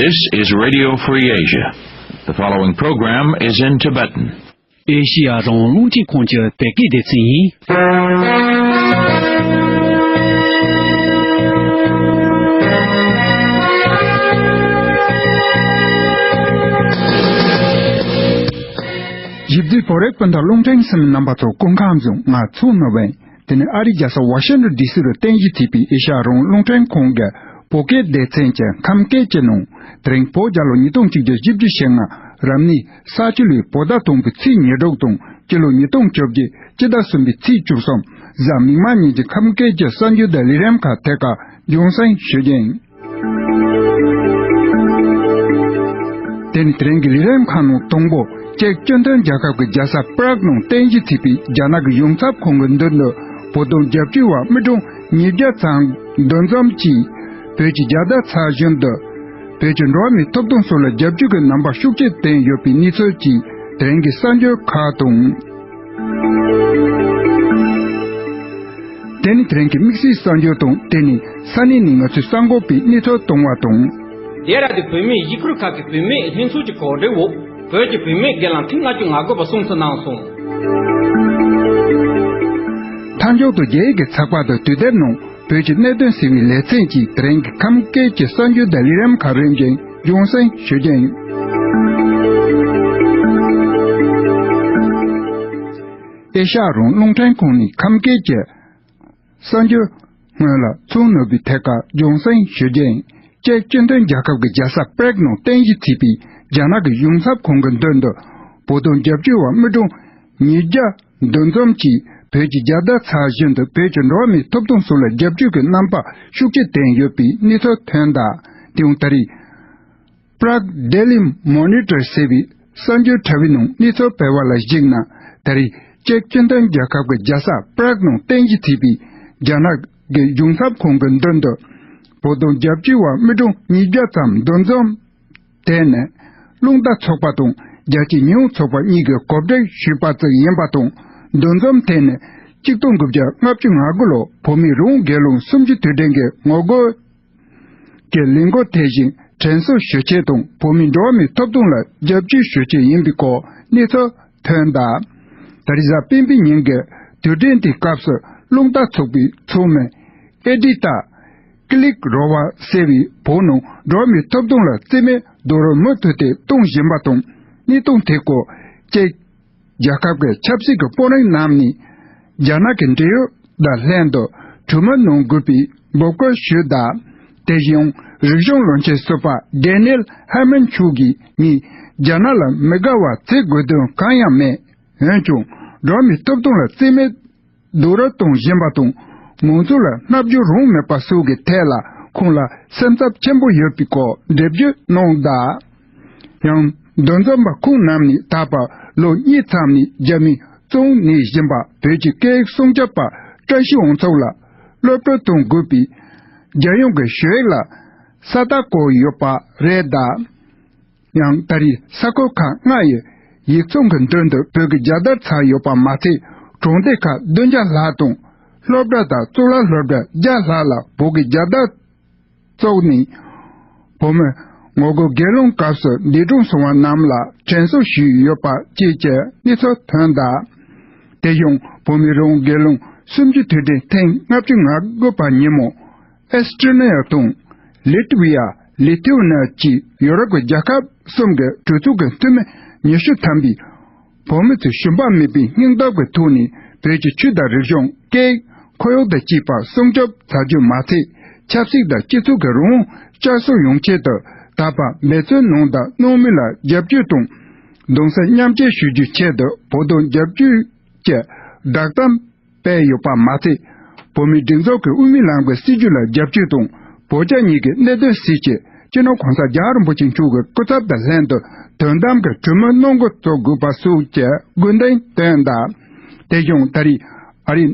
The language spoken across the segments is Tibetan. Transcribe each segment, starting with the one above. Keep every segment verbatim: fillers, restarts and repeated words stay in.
This is Radio Free Asia. The following program is in Tibetan. ཨེ་ཤི་ཡ་རང་དབང་རླུང་འཕྲིན་ཁང་གི་བོད་སྐད་སྡེ་ཚན་ཡིན། ཞིབ་འཇུག་བོད་རིགས་སྤུན་ཟླ་རླུང་འཕྲིན་གསན་མི་རྣམ་པ་ཚོ་སྐུ་ཁམས་བཟང་། ང་ཚོ་ནོར་བུ་ཡིན། དེ་ནི་ཨ་རིའི་རྒྱལ་ས་ཝ་ཤིང་ཊོན་ཌི་སི་རུ་རྟེན་གཞི་བྱས་པའི་ཨེ་ཤ་ཡ་རང་དབང་རླུང་འཕྲིན་ཁང་གི་བོད་སྐད་སྡེ་ཚན་གྱི་ཁམས་སྐད་ཀྱི་ནང་། དེ་རིང་བོད་རྒྱལ་ལོ་ཉིས་སྟོང་གཅིག་བརྒྱ་བཞི་བཅུ་ཞེ་ལྔ། རབ་གནས་ས་བཅུ་ལོའི་བོད་ཟླ་དང་པོའི་ཚེས་ཉེར་དྲུག་དང་སྤྱི་ལོ་ཉིས་སྟོང་བཅོ་བརྒྱད་སྤྱི་ཟླ་གསུམ་པའི་ཚེས་བཅུ་གསུམ་གཟའ་མིག་དམར་ཉིན་གྱི་ཁམས་སྐད་ཀྱི་གསར་འགྱུར་དང་ལས་རིམ་ཁག་ཐད་ཀར་རྒྱང་སྲིང་ཞུ་རྒྱུ་ཡིན། དེ་ནི་དེ་རིང་གི་ལས་རིམ་ཁག་ནང་དང་པོ། ཅེཀ་སྤྱི་མཐུན་རྒྱལ་ཁབ་ཀྱི་རྒྱལ་ས་པྲག་ནང་རྟེན་གཞི་བྱས་པའི་རྒྱ་ནག་གི་གཞུང་ཚབ་ཁང་གི་མདུན་དུ་བོད་དོན་རྒྱབ་སྐྱོར་བ་མི་གྲངས་ཉིས་བརྒྱ་ཙམ་འདུ་འཛོམས་ཀྱིས་བོད་ཀྱི་རྒྱལ་དར་འཚར་བཞིན་དུ་བོད་ཀྱི་འགྲོ་བ་མིའི་ཐོབ་ཐང་སོགས་ལ་རྒྱབ་སྐྱོར་གྱི་རྣམ་པ་ཤུགས་ཆེ་བསྟན་ཡོད་པའི་གནས་ཚུལ་གྱི་དེ་རིང་གི་གསར་འགྱུར་ཁག་དང་། དེ་ནི་དེ་རིང་གི་དམིགས་བསལ་གསར་འགྱུར་དང་། དེ་ནི་ས་གནས་ནས་ང་ཚོའི་གསར་འགོད་པས་གནས་ཚུལ་བཏང་བ་དང་། སྡེ་ར་ལྡུན་བོད་མིའི་གཞིས་ཁུལ་ཁག་གི་བུད་མེད་ལྷན་ཚོགས་ཀྱི་གོ་སྒྲིག་འོག་བོད་ཀྱི་བུད་མེད་སྒེར་ལངས་ཐེངས་ལྔ་བཅུ་ང་དགུ་པ་སྲུང་བརྩི་གནང་སོང་། མཐའ་མཇུག་ཏུ་རྒྱ་ཡིག་གི་ཚགས་པར་དང་དུས་དེབ་ནང་བོད་ཀྱི་གནད་དོན་ཟེར་བའི་ལེ་ཚན་གྱིས་དེ་རིང་གི་ཁམས་སྐད་ཀྱི་གསར་འགྱུར་དང་ལས་རིམ་ཁག་རིམ་བཞིན་རྒྱང་སྲིང་ཞུ་རྒྱུ་ཡིན། ཨེ་ཤ་ཡ་རང་དབང་རླུང་འཕྲིན་ཁང་ནས་ཁམས་སྐད་ཀྱི་གསར་འགྱུར་སྔོན་ལ་ཚོང་ནོར་བུའི་ཐད་ཀར་རྒྱང་སྲིང་ཞུ་རྒྱུ་ཡིན། ཅེཀ་སྤྱི་མཐུན་རྒྱལ་ཁབ་ཀྱི་རྒྱལ་ས་པྲག་ནང་རྟེན་གཞི་བྱས་པའི་རྒྱ་ནག་གི་གཞུང་ཚབ་ཁང་གི་མདུན་དུ་བོད་དོན་རྒྱབ་སྐྱོར་བ་མི་གྲངས་ཉིས་བརྒྱ་འདུ་འཛོམས་ཀྱིས་བོད་ཀྱི་རྒྱལ་དར་འཚར་བཞིན་དུ་བོད་ཀྱི་འགྲོ་བ་མིའི་ཐོབ་ཐང་སོགས་ལ་རྒྱབ་སྐྱོར་གྱི་རྣམ་པ་ཤུགས་ཆེ་བསྟན་ཡོད་པའི་གནས་ཚུལ་ཐོན་གདའ། དེ་ཡང་ད་རེས་པྲག་ཌེ་ལི་མོ་ནི་ཊར་ཟེར་བའི་གསར་འགྱུར་དྲ་བའི་ནང་གནས་ཚུལ་སྤེལ་བ་ལ་གཞིགས་ན། ད་རེས་ཅེཀ་སྤྱི་མཐུན་རྒྱལ་ཁབ་ཀྱི་རྒྱལ་ས་པྲག་ནང་རྟེན་གཞི་བྱས་པའི་རྒྱ་ནག་གི་གཞུང་ཚབ་ཁང་གི་མདུན་དུ་བོད་དོན་རྒྱབ་སྐྱོར་བ་མི་གྲངས་ཉིས་བརྒྱ་ཙམ་འདུ་འཛོམས། དེ་ནི་རླུང་རྟ་ཚོགས་པ་དང་རྒྱལ་སྤྱིའི་ཉི་འོང་ཚོགས་པ་གཉིས་ཀྱིས་གོ་སྒྲིག་ཞུས་པ་ཙམ་ཡིན་པ་དང་། འདུ་འཛོམས་དེ་ནི་གཅིག་སྟོང་དགུ་བརྒྱ་ལྔ་བཅུ་ང་དགུ་ལོར་བོད་མིའི་རང་དབང་སྒེར་ལངས་གསུམ་བཅུའི་དུས་དྲན་གྱི་ངོ་རྒོལ་གྱི་ལས་འགུལ་དེ་བཞིན་དྲན་གསོ་ཞུ་ཆེད་དང་བོད་མིའི་འགྲོ་བ་མིའི་ཐོབ་ཐང་ལ་རྒྱབ་སྐྱོར་ཞུ་ཆེད་ཡིན་པའི་སྐོར་གནས་ཚུལ་ཐོན་གདའ། ད་རེས་གཟའ་སྤེན་པའི་ཉིན་གྱི་དུས་དྲན་དེའི་སྐབས་སུ་རླུང་རྟ་ཚོགས་པའི་ཚོགས་མི་ཨེ་ཌི་ཏཱ་ཀི་ལིག་རོ་བ་ཟེར་བས་བོད་ནང་འགྲོ་བ་མིའི་ཐོབ་ཐང་ལ་བརྩི་མེད་རྡོག་རོལ་མུ་མཐུད་དེ་གཏོང་བཞིན་པ་དང་། གནས་སྟངས་དེའི་སྐོར་ཅེཀ་རྒྱལ་ཁབ་ཀྱི་ཆབ་སྲིད་ཀྱི་དཔོན་རིགས་རྣམས་ནས་རྒྱ་ནག་གི་འབྲེལ་ཡོད་དང་ལྷན་དུ་གྲོས་མོལ་གནང་དགོས་པའི་འབོད་སྐུལ་ཞུས་གདའ། དེ་བཞིན་རིག་གཞུང་བློན་ཆེན་ཟུར་པ་ཌེ་ནིལ་ཧེ་མན་མཆོག་གིས་ངས་རྒྱ་ནག་ལ་མི་དགའ་བ་བྱེད་དགོས་དོན་གང་ཡང་མེད། འོན་ཀྱང་འགྲོ་བ་མིའི་ཐོབ་ཐང་ལ་བརྩི་མེད་རྡོག་རོལ་གཏོང་བཞིན་པ་དང་། མང་ཚོགས་ལ་རྣམ་འགྱུར་རང་མེད་པ་སོགས་ཀྱི་ཐད་ལ་ཁོང་ལ་སེམས་འཚབ་ཆེན་པོ་ཡོད་པའི་སྐོར་འགྲེལ་བརྗོད་གནང་གདའ། ཡང་འདུ་འཛོམས་པ་ཁོང་རྣམས་ནས་ད་བར་ལོ་གཉིས་ཙམ་ནས་རྒྱ་མིས་བཙོན་གནས་བཞིན་པ་བོད་ཀྱི་སྐད་ཡིག་སྲུང་སྐྱོབ་པ་བཀྲ་ཤིས་དབང་ཕྱུག་ལ་གློད་བཀྲོལ་གཏོང་དགོས་པའི་རྒྱལ་ཡོངས་ཀྱི་ཞུ་ཡིག་ལ་ས་རྟགས་བཀོད་ཡོད་པ་རེད་གདའ། ཡང་ད་རེས་ས་ཁུལ་ཁག་ལྔ་ཡི་ཡིག་ཚང་གི་མདུན་དུ་བོད་ཀྱི་རྒྱལ་དར་འཚར་ཡོད་པ་མ་ཚད། གྲོང་སྡེ་ཁག་བདུན་བརྒྱ་ལྷག་དང་། སློབ་གྲྭ་དང་གཙུག་ལག་སློབ་གྲྭ་བརྒྱ་ལྷག་ལ་བོད་ཀྱི་རྒྱལ་དར་བཙུགས་ནས། བོད་མི་ངོ་རྒོལ་སྒེར་ལངས་སྐབས་སུ་འདས་གྲོངས་སོང་བ་རྣམས་ལ་དྲན་གསོ་ཞུས་ཡོད་པ་བཅས་ཀྱི་གནས་ཚུལ་ཐོན་གདའ། དེ་བཞིན་བོད་མིའི་རང་དབང་སྒེར་ལངས་གསུམ་བཅུའི་དུས་དྲན་ཐེངས་ལྔ་བཅུ་ང་དགུ་པ་ཉིན་མོ། ཨེ་སི་ཊི་རི་ནི་ཡ་དང་། ལི་ཐི་ཝི་ཡ། ལི་ཐི་ཝི་ནི་ཡ་བཅས་ཡོ་རོབ་ཀྱི་རྒྱལ་ཁབ་གསུམ་གྱི་གྲོས་ཚོགས་ཀྱི་འཐུས་མི་ཉི་ཤུ་ཐམ་པས། བོད་མི་ཚོས་ཞུམ་པ་མེད་པའི་སྙིང་སྟོབས་ཀྱི་ཐོག་ནས་བོད་ཀྱི་ཆོས་དང་རིག་གཞུང་། སྐད་ཡིག། ཁོར་ཡུག་དང་བཅས་པ་སྲུང་སྐྱོབ་བྱ་རྒྱུ་མ་ཚད། ཆབ་སྲིད་དང་སྤྱི་ཚོགས་ཀྱི་རང་དབང་བསྐྱར་གསོ་ཡོང་ཆེད་དུ། ད་བར་འབད་བརྩོན་གནང་དང་གནང་མུས་ལ་རྒྱབ་སྐྱོར་དང་། གདུང་སེམས་མཉམ་སྐྱེད་ཞུ་རྒྱུའི་ཆེད་དུ་བོད་དོན་རྒྱབ་སྐྱོར་གྱི་བསྒྲགས་གཏམ་སྤེལ་ཡོད་པ་མ་ཚད། བོད་མིའི་སྒྲིག་འཛུགས་ཀྱི་དབུ་མའི་ལམ་གྱི་སྲིད་བྱུས་ལ་རྒྱབ་སྐྱོར་དང་། བོད་རྒྱ་གཉིས་ཀྱི་གནད་དོན་སེལ་ཆེད་སྤྱི་ནོར་གོང་ས་རྒྱལ་བ་རིན་པོ་ཆེ་མཆོག་གི་སྐུ་ཚབ་དང་ལྷན་དུ་དོན་དམ་གྱི་གྲོས་མོལ་གནང་འགོ་བཙུགས་དགོས་པ་སོགས་ཀྱི་དགོས་འདུན་བཏོན་གདའ། དེ་བཞིན་ད་རེས་ཨ་རིའི་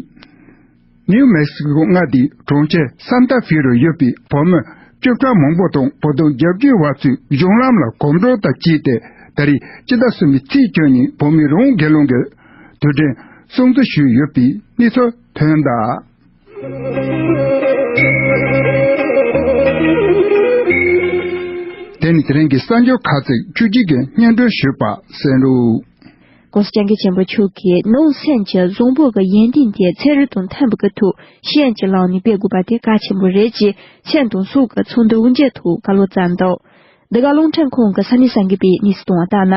ནིའུ་མེག་སི་ཀོ་མངའ་སྡེའི་གྲོང་ཁྱེར་སན་ཏ་ཧྥེ་རུ་ཡོད་པའི་བོད་མི་བཅུ་ཕྲག་མང་པོ་དང་། བོད་དོན་རྒྱབ་སྐྱོར་བ་ཚོས་གཞུང་ལམ་ལ་གོམ་བགྲོད་དང་བཅས་ཏེ། ད་རེས་སྤྱི་ཟླ་གསུམ་པའི་ཚེས་བཅུ་ཉིན་བོད་མིའི་རང་དབང་སྒེར་ལངས་ཀྱི་དུས་དྲན་སྲུང་བརྩི་ཞུས་ཡོད་པའི་གནས་ཚུལ་ཐོན་གདའ། དེ་ནི་དེ་རིང་གི་གསར་འགྱུར་ཁ་ཚིག་བཅུ་གཅིག་གི་སྙན་སྒྲོན་ཞུས་པ་གསན་རོགས། ༸གོང་ས་༸སྐྱབས་མགོན་ཆེན་པོ་མཆོག་གིས་ནང་སེམས་ཀྱི་བཟང་པོ་གི་ཡོན་ཏན་དེ་ཚན་རིག་དང་མཐུན་པ་གི་ཐོག་ཤེས་ཡོན་གྱི་ལམ་ནས་སྤེལ་དགོས་པ་དེ་གལ་ཆེན་པོ་རེད་ཅེས་སེམས་དང་སྲོག་གི་ཚོགས་འདུ་དབུ་འབྱེད་ཐོག་བཀའ་སློབ་བསྩལ་འདུག་འདི་ག་རླུང་འཕྲིན་ཁང་གི་ས་གནས་གསར་འགོད་པས་གནས་ཚུལ་བཏང་བ་ལྟར་ན།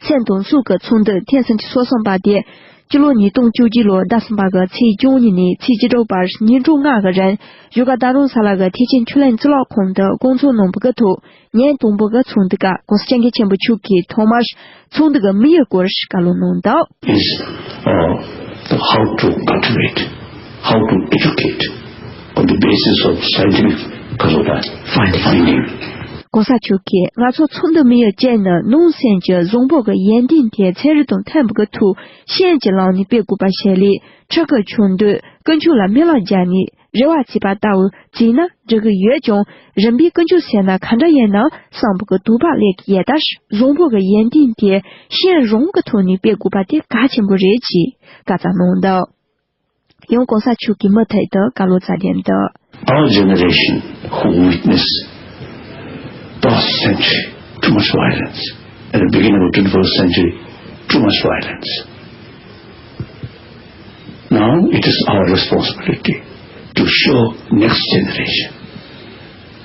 སེམས་དང་སྲོག་གི་ཚོགས་འདུ་ཐེངས་སུམ་ཅུ་སོ་གསུམ་པ་དེ་སྤྱི་ལོ་ཉིས་སྟོང་བཅུ་གཅིག་ལོའི་ཟླ་གསུམ་པ་གི་ཚེས་བཅུ་གཉིས་ནས་ཚེས་བཅུ་དྲུག་བར་ཉིན་གྲངས་ལྔ་གི་རིང་བཞུགས་སྒར་རྡ་རམ་ས་ལ་གི་ཐེག་ཆེན་ཆོས་གླིང་གཙུག་ལག་ཁང་དུ་བསྐོང་ཚོགས་གནང་བ་གི་ཐོག་ཉིན་དང་པོ་གི་ཚོགས་འདུ་སྐབས་༸གོང་ས་༸སྐྱབས་མགོན་ཆེན་པོ་མཆོག་གིས་ཐོག་མར་ཚོགས་འདུ་གི་དམིགས་ཡུལ་སྐོར་བཀའ་སློབ་གནང་འདུག is, uh, the how to cultivate, how to educate on the basis of scientific Kazoda finding. ༸གོང་ས་མཆོག་གིས་ང་ཚོ་ཚོགས་འདུ་དམིགས་ཡུལ་གཅིག་ནི་ནང་སེམས་ཀྱི་བཟང་པོ་གི་ཡོན་ཏན་དེ་ཚན་རིག་དང་མཐུན་པ་གི་ཐོག་ཤེས་ཡོན་གྱི་ལམ་ནས་སྤེལ་དགོས་པ་ཞིག་ལས། ཕྲུ་གུ་ཆུང་དུས་དཀོན་མཆོག་ལ་སྨོན་ལམ་རྒྱག་ནས་རེ་བ་བྱེད་པ་ལྟ་བུ་བྱས་ན་འགྲིག་གི་ཡོད་ཀྱང་རིམ་པས་དཀོན་མཆོག་ཟེར་ན་ག་འདྲ་ཡིན་ནམ་བསམ་པ་གི་དོགས་པ་སླེབས་ཀྱི་ཡོད་ད། བཟང་པོ་གི་ཡོན་ཏན་དེ་ཤེས་ཡོན་རང་གི་ཐོག་ནས་སྤེལ་དགོས་པ་དེ་གལ་ཆེན་པོ་རེད་ཅེས་བཀའ་སྩལ་གནང་འདུག་ཡང་༸གོང་ས་མཆོག་གིས་མུ་མཐུད་དུ་བཀའ་སློབ་སྩལ་དོན་དུ། Our generation who witnessed past century too much violence, at the beginning of twenty-first century too much violence. Now it is our responsibility to show next generation.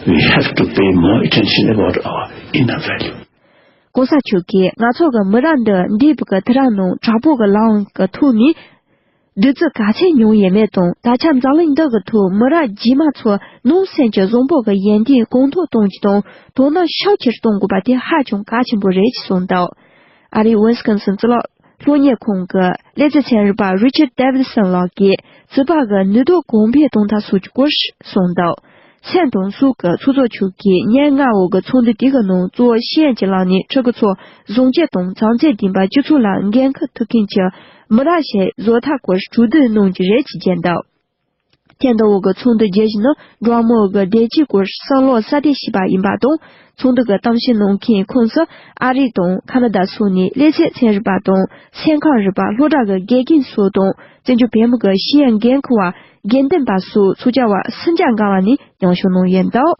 We have to pay more attention about our inner value. ༸གོང་ས་མཆོག་གིས་ང་ཚོ་གི་མི་རབས་འདི་འདས་པའི་གི་དུས་རབས་ནང་དྲག་པོ་གི་ལམ་གི་ཐོག་ནས་བདུད་རྩི་ག་ཚད་མྱོང་ཡོད་མེད་དང་ད་ཆ་འཛམ་གླིང་འདི་གི་ཐོག་མི་རབས་རྗེས་མ་ཚོ་ནང་སེམས་ཀྱི་བཟང་པོ་གི་ཡོན་ཏན་གོང་མཐོར་གཏོང་རྒྱུ་དང་དོ་སྣང་ཤུགས་ཆེར་གཏོང་དགོས་པ་དེ་ཧ་ཅང་གལ་ཆེན་པོ་རེད་ཅེས་གསུངས་འདུག་ཨ་རིའི་ཝི་སི་ཀོན་སིན་གཙུག་ལག་སློབ་གཉེར་ཁང་གི་ལས་བྱེད་ཚན་རིག་པ་རི་ཆར་ཌེ་ཝིད་སོན་ལགས་ཀྱིས་བྱིས་པ་གི་ནུས་སྟོབས་གོང་འཕེལ་གཏོང་ཐབས་སོགས་ཀྱི་སྐོར་གསུངས་འདུག་སེམས་དང་སྲོག་གི་ཚོགས་གཙོ་མཆོག་གིས་ཉིན་ལྔ་འོག་གི་ཚོགས་འདུ་དེ་གི་ནང་གཙོ་བོ་ཤེས་ཡོན་གྱི་ལམ་ནས་ཕྲུ་གུ་ཚོ་བཟང་སྤྱོད་དང་བྱམས་བརྩེ་ལྡན་པ་སྤྱི་ཚོགས་ལ་འགན་འཁུར་ཐུབ་མཁན་གྱི་མི་རབས་ཤིག་བཟོ་ཐབས་སྐོར་གྲོས་བསྡུར་གནང་རྒྱུ་རེད་ཅེས་བརྗོད་འདུག་ཐེངས་འདི་འོག་གི་ཚོགས་འདུ་བརྗོད་གཞི་ནི་འགྲོ་བ་མིའི་གི་བདེ་སྐྱིད་སྐོར་བསམ་བློ་གསར་གཏོད་བྱས་པ་ཡིན་པ་དང་། ཚོགས་འདུ་གི་གཏམ་བཤད་གནང་མཁན་ཁོངས་སུ་ཨ་རི་དང་ཁ་ན་ཌ་སོགས་ནས་ལས་བྱེད་ཚན་རིག་པ་དང་སེམས་ཁམས་རིག་པ་སློབ་གྲྭ་གི་དགེ་རྒན་སོགས་དང་བཙན་བྱོལ་བོད་མི་གི་ཤེས་ཡོན་འགན་འཁུར་བ་དགེ་འདུན་པ་སོགས་ཚོགས་བཅར་བ་སུམ་བརྒྱ་འགའ་ལ་ནས་མཉམ་ཞུགས་གནང་ཡོད་འདུག་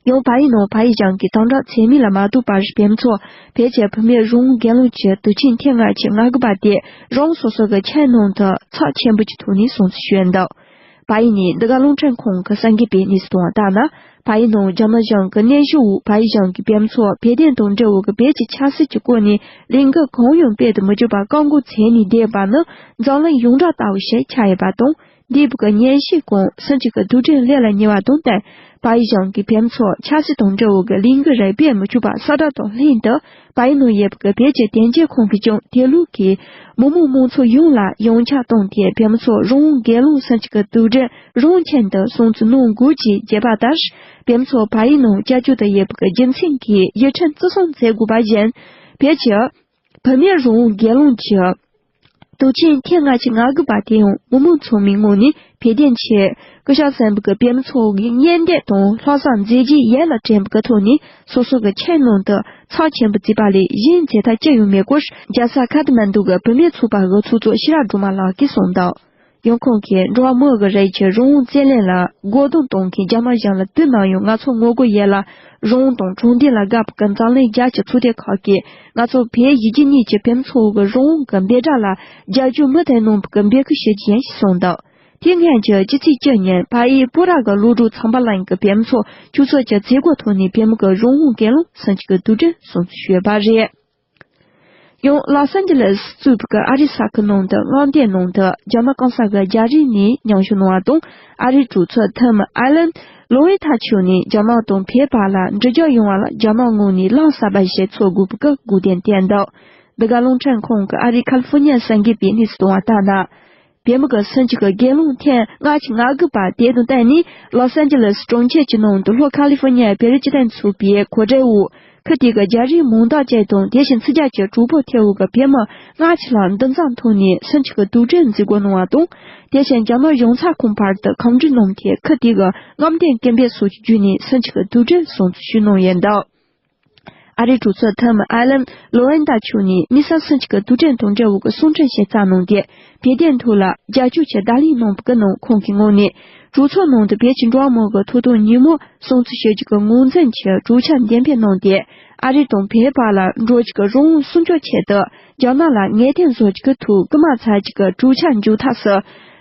ཡང་བལ་ཡུལ་ནང་བལ་ཡུལ་གཞུང་གི་དམ་དྲག་ཚད་མེད་ལ་མ་ལྟོས་པར་བོད་མི་ཚོ་བོད་ཀྱི་བུད་མེད་རང་དབང་སྒེར་ལངས་ཀྱི་དུས་ཆེན་ཐེངས་ལྔ་བཅུ་ང་དགུ་པ་དེ་རང་སོ་སོ་གི་ཁྱིམ་ནང་དུ་ཚབས་ཆེན་པོ་གྱི་ཐོག་ནས་སྲུང་བརྩི་ཞུས་འདུག་བལ་ཡུལ་ནས་འདི་ག་རླུང་འཕྲིན་ཁང་གི་གསར་འགོད་པས་གནས་ཚུལ་བཏང་བ་ལྟར་ན། བལ་ཡུལ་ནང་རྒྱ་ནག་གཞུང་གི་གནོན་ཤུགས་འོག་བལ་ཡུལ་གཞུང་གིས་བོད་མི་ཚོ་བོད་དོན་དང་འབྲེལ་བའི་བོད་ཀྱི་ཆབ་སྲིད་ཀྱི་སྐོར་ནས་ལས་འགུལ་གང་ཡང་སྤེལ་དུ་མི་འཇུག་པར་བཀག་འགོག་བྱས་ནས་བསྡད་པ་ནི་འཛམ་གླིང་ཡོངས་གྲགས་ལྟ་བུ་ཞིག་ཆགས་ཡོད་པ་དང་། འདས་པའི་ཉིན་ཤས་གོང་སུམ་ཅུ་གི་དུས་དྲན་སླེབས་ལ་ཉེ་བ་དང་བསྟུན། བལ་ཡུལ་གཞུང་གིས་བོད་མི་ཚོ་ཆབ་སྲིད་དང་འབྲེལ་བའི་ལས་འགུལ་རེ་སྤེལ་མི་ཆོག་པ་གསལ་བསྒྲགས་དང་ལྷན་དུ། བལ་ཡུལ་ནང་ཡོད་པའི་བོད་ཀྱི་དོན་གཅོད་ཁང་གིས་ཀྱང་དེ་ལུགས་ཀྱི་མི་མང་མང་ཚོགས་ཡོངས་ལ་ཡང་ཆག་བཏང་སྟེ། བོད་མི་ཚོ་རང་དབང་སྒེར་ལངས་སུམ་ཅུ་གི་དུས་དྲན་རང་ཁྱིམ་དུ་སྲུང་བརྩི་གནང་དགོས་ཅེས་བརྗོད་པ་ལྟར། བོད་མི་ཚོ་བལ་ཡུལ་ནང་བཅའ་བཅོས་དུ་ཡོད་པའི་རྒྱུ་མཚན་གྱིས་ཡིག་ཁྲིམས་བརྩི་སྲུང་བྱེད་དགོས་པ་བཞིན། བོད་ཀྱི་བུད་མེད་རང་དབང་སྒེར་ལངས་ཀྱི་དུས་ཆེན་ཐེངས་ལྔ་བཅུ་ང་དགུ་པ་དེ་ཡང་མི་མང་ཚང་མའི་ངོས་ནས་བོད་དོན་ཆེད་སྐུ་ཞབས་སམ་བྷོ་ཊ་གིས་བོད་མི་ཚོ་གི་སྙན་འདེབས་དང་ལྷག་བསམ་མཛད་རྗེས་ཡིད་ལ་དྲན་པའི་ཐོག་ནས་སོ་སོ་གི་ཁྱིམ་ནང་དུ་ཚབས་ཆེན་པོ་བྱས་པ་ལས་གཞན་བྱེད་ཐབས་ཅི་ཡང་མེད་སྐོར། རྒྱལ་ས་ཁ་ཐ་མན་ཌུ་གི་བུད་མེད་ཚོགས་པ་གི་ཚོགས་གཙོ་ཤེས་རབ་སྒྲོལ་མ་ལགས་ཀྱིས་གསུངས་འདུག་ཡང་ཁོང་གིས་འགྲོ་བ་མིའི་གི་རིགས་ཀྱི་རང་དབང་རྩོད་ལེན་ལ་རྒོལ་རྡུང་གཏོང་མཁན་རྒྱ་ནག་གཞུང་ལ་དུས་ནམ་ཡང་ང་ཚོ་ངོ་རྒོལ་ཡོད་ལ། རང་དབང་དང་དྲང་བདེན་ལ་དགའ་བའི་འཛམ་གླིང་རྒྱལ་སྤྱིའི་ཚོགས་སྡེ་ཁག་གིས་ང་ཚོ་བོད་གཞིས་བྱེས་གཉིས་ཀྱི་བོད་མི་ཚོའི་གི་རང་དབང་གི་འབོད་སྒྲ་ལ་རྒྱབ་སྐྱོར་མུ་མཐུད་གནང་བའི་གི་འབོད་སྐུལ་ཞུ་རྒྱུ་ཡིན་ཞེས་གསུངས་འདུག་དེ་སྔོན་གྱི་ཕྱི་ཚེས་བཅུ་ཉིན་ཕ་ཡུལ་སྤུ་ར་གི་གློག་སྒྲོན་ཚོང་པ་གླིང་གི་བོད་མི་ཚོ་ཆུ་ཚོད་ཀྱི་མཛད་སྒོ་ཐོག་ནས་བོད་མི་གི་རང་དབང་སྒེར་ལངས་སུམ་ཅུ་གི་དུས་དྲན་སྲུང་བརྩི་ཞུས་པ་རེད། ཡང་ལོས་ཨན་ཇི་ལེས་གཙོས་པའི་ཨ་རིའི་ས་ཁུལ་ནང་དུ་དངོས་བསྡད་གནང་དུ་རྒྱ་ནག་གོང་ས་གི་རྒྱ་རིགས་ནས་མཉམ་ཞུགས་གནང་བ་དང་། ཨ་རིའི་གྲོས་ཚོགས་འཐུས་མི་ཨ་ལན་ལོ་ཝི་ཐ་མཆོག་ནས་རྒྱ་ནག་དང་བོད་བར་ལ་འགྲུལ་སྐྱོད་ཡོང་བ་ལ་རྒྱ་ནག་ངོས་ནས་ལམ་གསར་པ་ཞིག་འཚོལ་དགོས་པའི་སྐུལ་འདེད་བསྟན་འདུག་འདི་ག་རླུང་འཕྲིན་ཁང་གི་ཨ་རིའི་ཁ་ལི་ཧྥོ་ནི་ཡ་གསར་འགོད་པས་གནས་ཚུལ་བཏང་བ་ལྟར་ན། བོད་མི་གི་སུམ་ཅུ་གི་སྒེར་ལངས་ཐེངས་ལྔ་བཅུ་ང་དགུ་པ་དེ་དང་བསྟུན་ནས་ལོས་ཨན་ཇི་ལེས་གྲོང་ཁྱེར་གྱི་ནང་དུ་ལྷོ་ཁ་ལི་ཧྥོ་ནི་ཡ་བོད་རིགས་སྤྱི་མཐུན་ཚོགས་པའི་གོ་སྒྲིག་འོག་ཁུལ་དེ་གི་རྒྱ་རིགས་མང་དག་ཅན་དང་དེ་བཞིན་ཚིག་རྒྱ་ཆེ་གྲོགས་པོ་ཐེ་བོ་གི་བོད་མི་ལྔ་བཅུ་ལྷག་འདུ་འཛོམས་ཐོག་ནས་སུམ་ཅུ་གི་དུས་དྲན་མཛད་སྒོ་གནང་བ་དང་། དེ་བཞིན་རྒྱ་ནག་གཞུང་ཚབ་ཁང་བར་དུ་ཁོང་ཁྲོ་གནང་སྟེ་ཁུལ་དེ་གི་རྔམ་སྟོན་སྐད་འབོད་སོགས་ཀྱི་བརྒྱུད་ནས་སུམ་ཅུ་གི་དུས་དྲན་སྲུང་བརྩི་ཞུས་གནང་ཡོད་འདུག་ཨ་རིའི་གྲོས་ཚོགས་འཐུས་མི་ཨ་ལན་ལོ་ཝན་ཏཱ་མཆོག་ནས་དམིགས་བསལ་སུམ་ཅུ་གི་དུས་དྲན་དང་འབྲེལ་བའི་གསུང་འཕྲིན་ཞིག་བསྩལ་གནང་སྟེ། བོད་དོན་ཐོག་ལ་རྒྱབ་སྐྱོར་གྱི་བརྡ་ལན་གནང་བ་གི་ནང་ཁོང་གི་ངོས་ནས། གྲོས་ཚོགས་ནང་དུ་བོད་ཀྱི་འགྲོ་བ་མིའི་ཐོབ་ཐང་ཉིན་མོ་སྲུང་བརྩི་ཞུ་རྒྱུ་གི་ངོས་འཛིན་གྱི་གྲོས་འཆར་འགྲེམས་སྤེལ་གནང་སྟེ། ཨ་རི་དང་བོད་བར་ལ་འགྲོ་རྒྱུ་གི་རང་དབང་སྲུང་སྐྱོབ་ཆེད་དུ། རྒྱ་ནག་ལ་ངེས་གཏན་བཟོ་རྒྱུ་གི་ཐོག་སྐུལ་མ་བྱ་རྒྱུ་གི་གྲོས་འཆར་མཇུག་མཐར་སུ།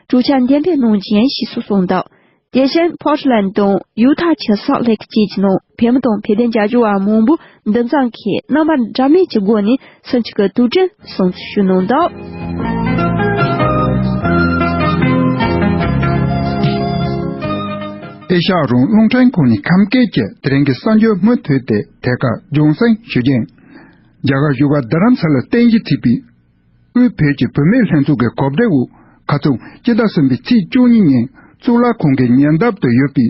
གྲོས་འཆར་འགྲེམས་སྤེལ་གནང་རྒྱུ་ཡིན་ཞེས་སུ་གསུངས་འདུག་དེ་བཞིན་ཕོར་ཊ་ལན་དང་ཡུ་ཐ་ཆེ་སོལ་ལེག་བཅས་ཀྱི་ནང་བོད་མི་དང་བོད་དོན་རྒྱབ་སྐྱོར་བ་མང་པོ་འདུ་འཛོམས་ཀྱིས་རྣམ་པ་འདྲ་མིན་གྱི་སྒོ་ནས་སུམ་ཅུ་གི་དུས་དྲན་སྲུང་བརྩི་ཞུས་གནང་འདུག་ཨེ་ཤ་ཡ་རང་དབང་རླུང་འཕྲིན་ཁང་ནས་ཁམས་སྐད་ཀྱི་དེ་རིང་གི་གསར་འགྱུར་མུ་མཐུད་དེ་དེ་ག་རྒྱང་སྲིང་ཞུ་རྒྱུ་ཡིན། རྒྱ་གར་བཞུགས་སྒར་རྡ་རམ་ས་ལར་རྟེན་གཞི་བྱས་པའི་དབུས་བོད་ཀྱི་བུད་མེད་ལྷན་ཚོགས་ཀྱི་གོ་སྒྲིག་འོག་ཁ་རྩང་སྤྱི་ཟླ་གསུམ་པའི་ཚེས་བཅུ་གཉིས་ཉིན་གཙུག་ལག་ཁང་གི་ཉེ་འདབས་དུ་ཡོད་པའི་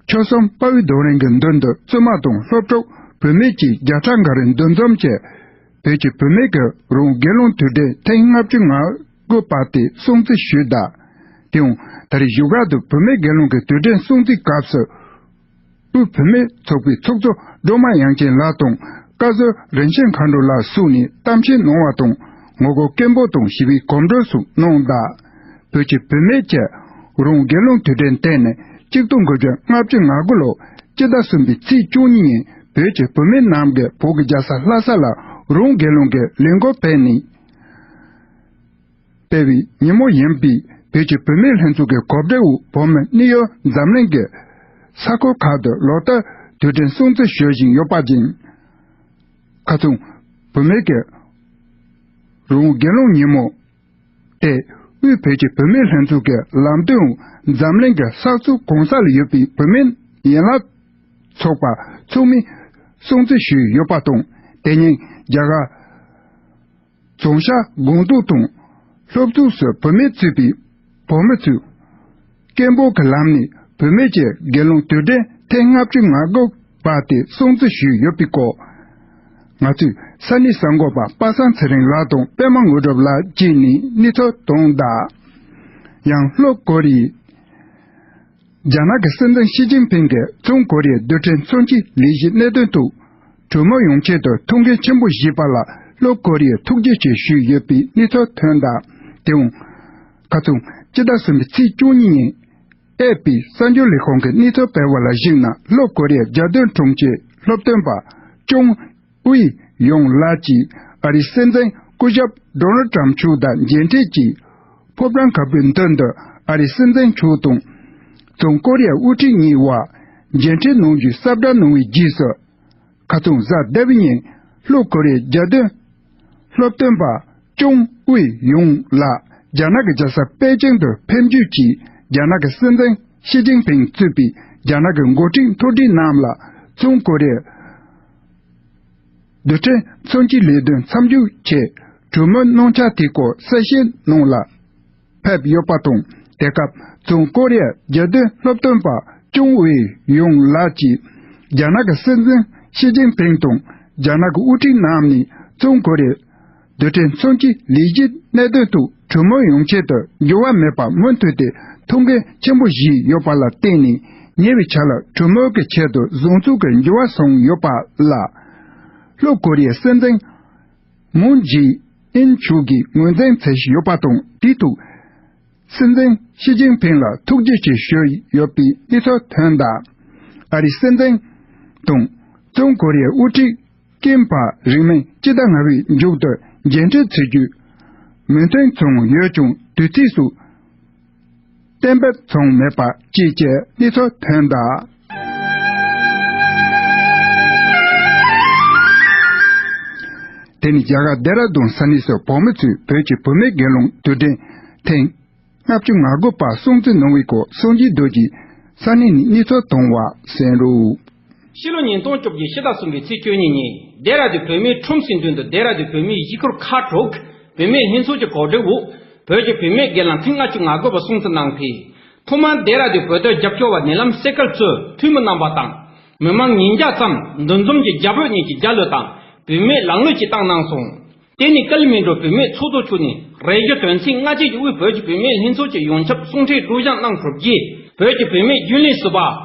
ཆོལ་གསུམ་དཔའ་བོའི་རྡོ་རིང་གི་མདུན་དུ་བཙུན་མ་དང་སློབ་ཕྲུག་བུད་མེད་བཅས་བརྒྱ་ཕྲག་འགའ་རེ་འདུ་འཛོམས་བྱས། བོད་ཀྱི་བུད་མེད་ཀྱི་རང་དབང་སྒེར་ལངས་དུས་དྲན་ཐེངས་ལྔ་བཅུ་ང་དགུ་པ་དེ་སྲུང་བརྩི་ཞུས་གདའ། དེའང་ད་རེས་བཞུགས་སྒར་དུ་བུད་མེད་སྒེར་ལངས་ཀྱི་དུས་དྲན་སྲུང་བརྩིའི་སྐབས་སུ། དབུས་བུད་མེད་ཚོགས་པའི་ཚོགས་གཙོ་སྒྲོལ་མ་དབྱངས་ཅན་ལགས་དང་བཀའ་ཟུར་རིན་ཆེན་མཁའ་འགྲོ་ལགས་སོགས་ནས་གཏམ་བཤད་གནང་བ་དང་། ངོ་རྒོལ་སྐད་འབོད་དང་ཞི་བའི་གོམ་བགྲོད་སོགས་གནང་གདའ། བོད་ཀྱི་བུད་མེད་ཀྱི་རང་དབང་སྒེར་ལངས་དུས་དྲན་དེ་ནི་ཆིག་སྟོང་དགུ་བརྒྱ་ལྔ་བཅུ་ང་དགུ་ལོ་སྤྱི་ཟླ་གསུམ་པའི་ཚེས་བཅུ་གཉིས་ཉིན་བོད་ཀྱི་བུད་མེད་རྣམས་ཀྱིས་བོད་ཀྱི་རྒྱལ་ས་ལྷ་ས་ལ་རང་དབང་སྒེར་ལངས་ཀྱི་ལས་འགུལ་སྤེལ་ནས། སྤེལ་བའི་ཉིན་མོ་ཡིན་པས། བོད་ཀྱི་བུད་མེད་ལྷན་ཚོགས་ཀྱི་གོ་སྒྲིག་འོག་བོད་མི་གནས་ཡུལ་འཛམ་གླིང་གི་ས་ཁུལ་ཁག་ཏུ་ལོ་ལྟར་དུས་དྲན་སྲུང་བརྩི་ཞུ་བཞིན་ཡོད་པ་བཞིན། ཁ་རྩང་བུད་མེད་ཀྱི་རང་དབང་སྒེར་ལངས་ཉིན་མོ་དེ་དབུས་བོད་ཀྱི་བུད་མེད་ལྷན་ཚོགས་ཀྱི་ལམ་སྟོན་འོག་འཛམ་གླིང་གི་ས་ཕྱོགས་གང་ས་ལ་ཡོད་པའི་བུད་མེད་ཡན་ལག་ཚོགས་པ་ཚང་མས་སྲུང་བརྩི་ཞུས་ཡོད་པ་དང་། དེ་ཉིན་རྒྱ་གར། རྫོང་ཤག་སྒང་ཏོག་དང་། སློབ་ཚོགས་སུ་བུད་མེད་གཙོས་པའི་བུད་མེད་ཚོས། སྐད་འབོད་ཀྱི་ལམ་ནས་བུད་མེད་ཀྱི་སྒེར་ལངས་དུས་དྲན་ཐེངས་ལྔ་བཅུ་ང་དགུ་པ་དེ་སྲུང་བརྩི་ཞུས་ཡོད་པའི་སྐོར། ང་ཚོས་ས་གནས་གསར་འགོད་པ་པ་སངས་ཚེ་རིང་ལགས་དང་པད་མ་དངོས་གྲུབ་ལགས་བཅས་ནས་གནས་ཚུལ་བཏོན་གདའ། ཡང་ལྷོ་ཀོ་རི་ཡའི། རྒྱ་ནག་གི་སྲིད་འཛིན་ཞི་ཅིན་ཕིང་གིས་བཙན་ཁོ་རེའི་རྡུལ་ཕྲན་མཚོན་ཆའི་ལས་གཞིའི་གནད་དོན་ཐོག་གྲོས་མོལ་ཡོང་ཆེད་དུ་ཐུགས་འགན་ཆེན་པོ་བཞེས་པ་ལ་ལྷོ་ཀོ་རི་ཡས་ཐུགས་རྗེ་ཆེ་ཞུས་ཡོད་པའི་གནས་ཚུལ་ཐོན་གདའ། དེའང་། ཁ་རྩང་སྤྱི་ཟླ་གསུམ་པའི་ཚེས་བཅུ་གཉིས་ཉིན། ཨེ་པི་གསར་འགྱུར་ལས་ཁང་གིས་གནས་ཚུལ་སྤེལ་བ་ལ་གཞིགས་ན། ལྷོ་ཀོ་རི་ཡའི་རྒྱལ་དོན་དྲུང་ཆེ་སློབ་སྟོན་པ་ཅུང་ཝུའེ་ཡུང་ལགས་ཀྱིས་ཨ་རིའི་སྲིད་འཛིན་སྐུ་ཞབས་ཌོ་ནལ་ཊམ་མཆོག་དང་མཇལ་འཕྲད་ཀྱིས། ཕོ་བྲང་དཀར་པོའི་མདུན་དུ་ཨ་རིའི་སྲིད་འཛིན་མཆོག་དང་། བཙན་ཁོ་རི་ཡའི་དབུ་ཁྲིད་གཉིས་བར་མཇལ་འཕྲད་གནང་རྒྱུའི་ས་བསྒྲགས་གནང་བའི་རྗེས་སུ། ཁ་རྩང་གཟའ་ཟླ་བའི་ཉིན་ལྷོ་ཀོ་རི་ཡའི་རྒྱལ་དོན་སློབ་སྟོན་པ་ཅུང་ཝུའེ་ཡུང་ལགས་རྒྱ་ནག་གི་རྒྱལ་ས་པེ་ཅིང་དུ་ཕེབས་འབྱོར་གྱིས། རྒྱ་ནག་གི་སྲིད་འཛིན་ཞི་ཅིན་ཕིང་གཙོས་པའི་རྒྱ་ནག་གི་འགོ་ཁྲིད་མཐོ་གྲས་རྣམས་ལ་བཙན་ཁོ་རི་ཡའི་རྡུལ་ཕྲན་མཚོན་ཆའི་ལས་དོན་མཚམས་འཇོག་ཆེད་གྲོས་མོལ་གནང་འཆར་དེའི་སྐོར་གསལ་བཤད་གནང་ལ་ཕེབས་ཡོད་པ་དང་། དེ་སྐབས་བཙན་ཁོ་རི་ཡའི་རྒྱལ་དོན་སློབ་སྟོན་པ་ཅུང་ཝེ་ཡུང་ལགས་ཀྱིས། རྒྱ་ནག་གི་སྲིད་འཛིན་ཞི་ཅིན་ཕིང་དང་རྒྱ་ནག་གི་དབུ་ཁྲིད་རྣམས་ནས་བཙན་ཁོ་རི་ཡའི་རྡུལ་ཕྲན་མཚོན་ཆའི་ལས་གཞིའི་གནད་དོན་ཐོག་གྲོས་མོལ་ཡོང་ཆེད་དུ་འགྱུར་བ་མེད་པར་མུ་མཐུད་དེ་ཐུགས་འགན་ཆེན་པོ་བཞེས་ཡོད་པ་ལ་བརྟེན་ནས། ཉེ་བའི་ཆར་ལ་གྲོས་མོལ་གྱི་ཆེད་དུ་བཟོ་ཚོགས་ཀྱི་འགྱུར་བ་སོང་ཡོད་པ་ལ། ལྷོ་ཀོ་རི་ཡའི་སྲིད་འཛིན་མུན་ཇེ་ཨིན་མཆོག་གིས་ངོས་འཛིན་བྱེད་བཞིན་ཡོད་པ་དང་། དེའི་ཐོག་སྲིད་འཛིན་ཞི་ཅིན་ཕིང་ལ་ཐུགས་རྗེ་ཆེ་ཞུས་ཡོད་པའི་གནས་ཚུལ་ཐོན་གདའ། ཨ་རིའི་སྲིད་འཛིན་དང་བཙན་ཁོ་རི་ཡའི་དབུ་ཁྲིད་ཀིམ་བར་རིང་མིན་སྤྱི་ཟླ་ལྔ་པའི་མཇུག་ཏུ་མཇལ་འཕྲད་བྱེད་རྒྱུའི་མོས་མཐུན་བྱུང་ཡོད་ཀྱང་། དུས་ཚིགས་སུ་གཏན་འབེབས་བྱུང་མེད་པ་བཅས་ཀྱི་གནས་ཚུལ་ཐོན་གདའ། དེ་ནི་རྒྱ་གར་ལྡེ་ར་ལྡུན་ས་གནས་སུ་བོད་མི་ཚོས་བོད་ཀྱི་བུད་མེད་སྒེར་ལངས་དུས་དྲན་ཐེངས་ལྔ་བཅུ་ང་དགུ་པ་སྲུང་བརྩི་གནང་བའི་སྐོར་སངས་རྒྱས་རྡོ་རྗེས་ས་གནས་ནས་གནས་ཚུལ་བཏང་བ་གསན་རོགས། ཕྱི་ལོ་ཉིས་སྟོང་བཅོ་བརྒྱད་ཕྱི་ཟླ་གསུམ་པའི་ཚེས་བཅུ་གཉིས་ཉིན་ལྡེ་ར་ལྡུན་བོད་མིའི་ཁྲོམ་གཟིགས་མདུན་དུ་ལྡེ་ར་ལྡུན་བོད་མིའི་གཞིས་ཁུལ་ཁག་དྲུག་བུད་མེད་ལྷན་ཚོགས་ཀྱི་གོ་སྒྲིག་འོག་བོད་ཀྱི་བུད་མེད་སྒེར་ལངས་ཐེངས་ལྔ་བཅུ་ང་དགུ་པ་སྲུང་བརྩི་གནང་སྟེ། ཐོག་མར་ལྡེ་ར་ལྡུན་བོད་དོན་རྒྱབ་སྐྱོར་བ་ནད་ལམ་སེ་ཀལ་གཙོས་འཐུས་མི་རྣམ་པ་དང་། མི་མང་ཉིས་བརྒྱ་ཙམ་འདུ་འཛོམས་ཀྱིས་རྒྱ་བོད་གཉིས་ཀྱི་རྒྱལ་གླུ་དང་བུད་མེད་ལམ་གླུ་བཅས་བཏང་གནང་སོང་། དེ་ནི་ཀལ་མི་འགྲོ་བུད་མེད་ཚོགས་གཙོ་མཆོག་ནས་རེ་ཞུ་དོན་ཚན་ལྔ་བཅས་ཀྱི་དབུས་བོད་ཀྱི་བུད་མེད་ལྷན་ཚོགས་ཀྱི་ཡོངས་ཁྱབ་གསུང་འཕྲིན་སྒྲོག་སྦྱང་གནང་གྲུབ་རྗེས། བོད་ཀྱི་བུད་མེད་རྒྱུན་ལས་ཟུར་པ་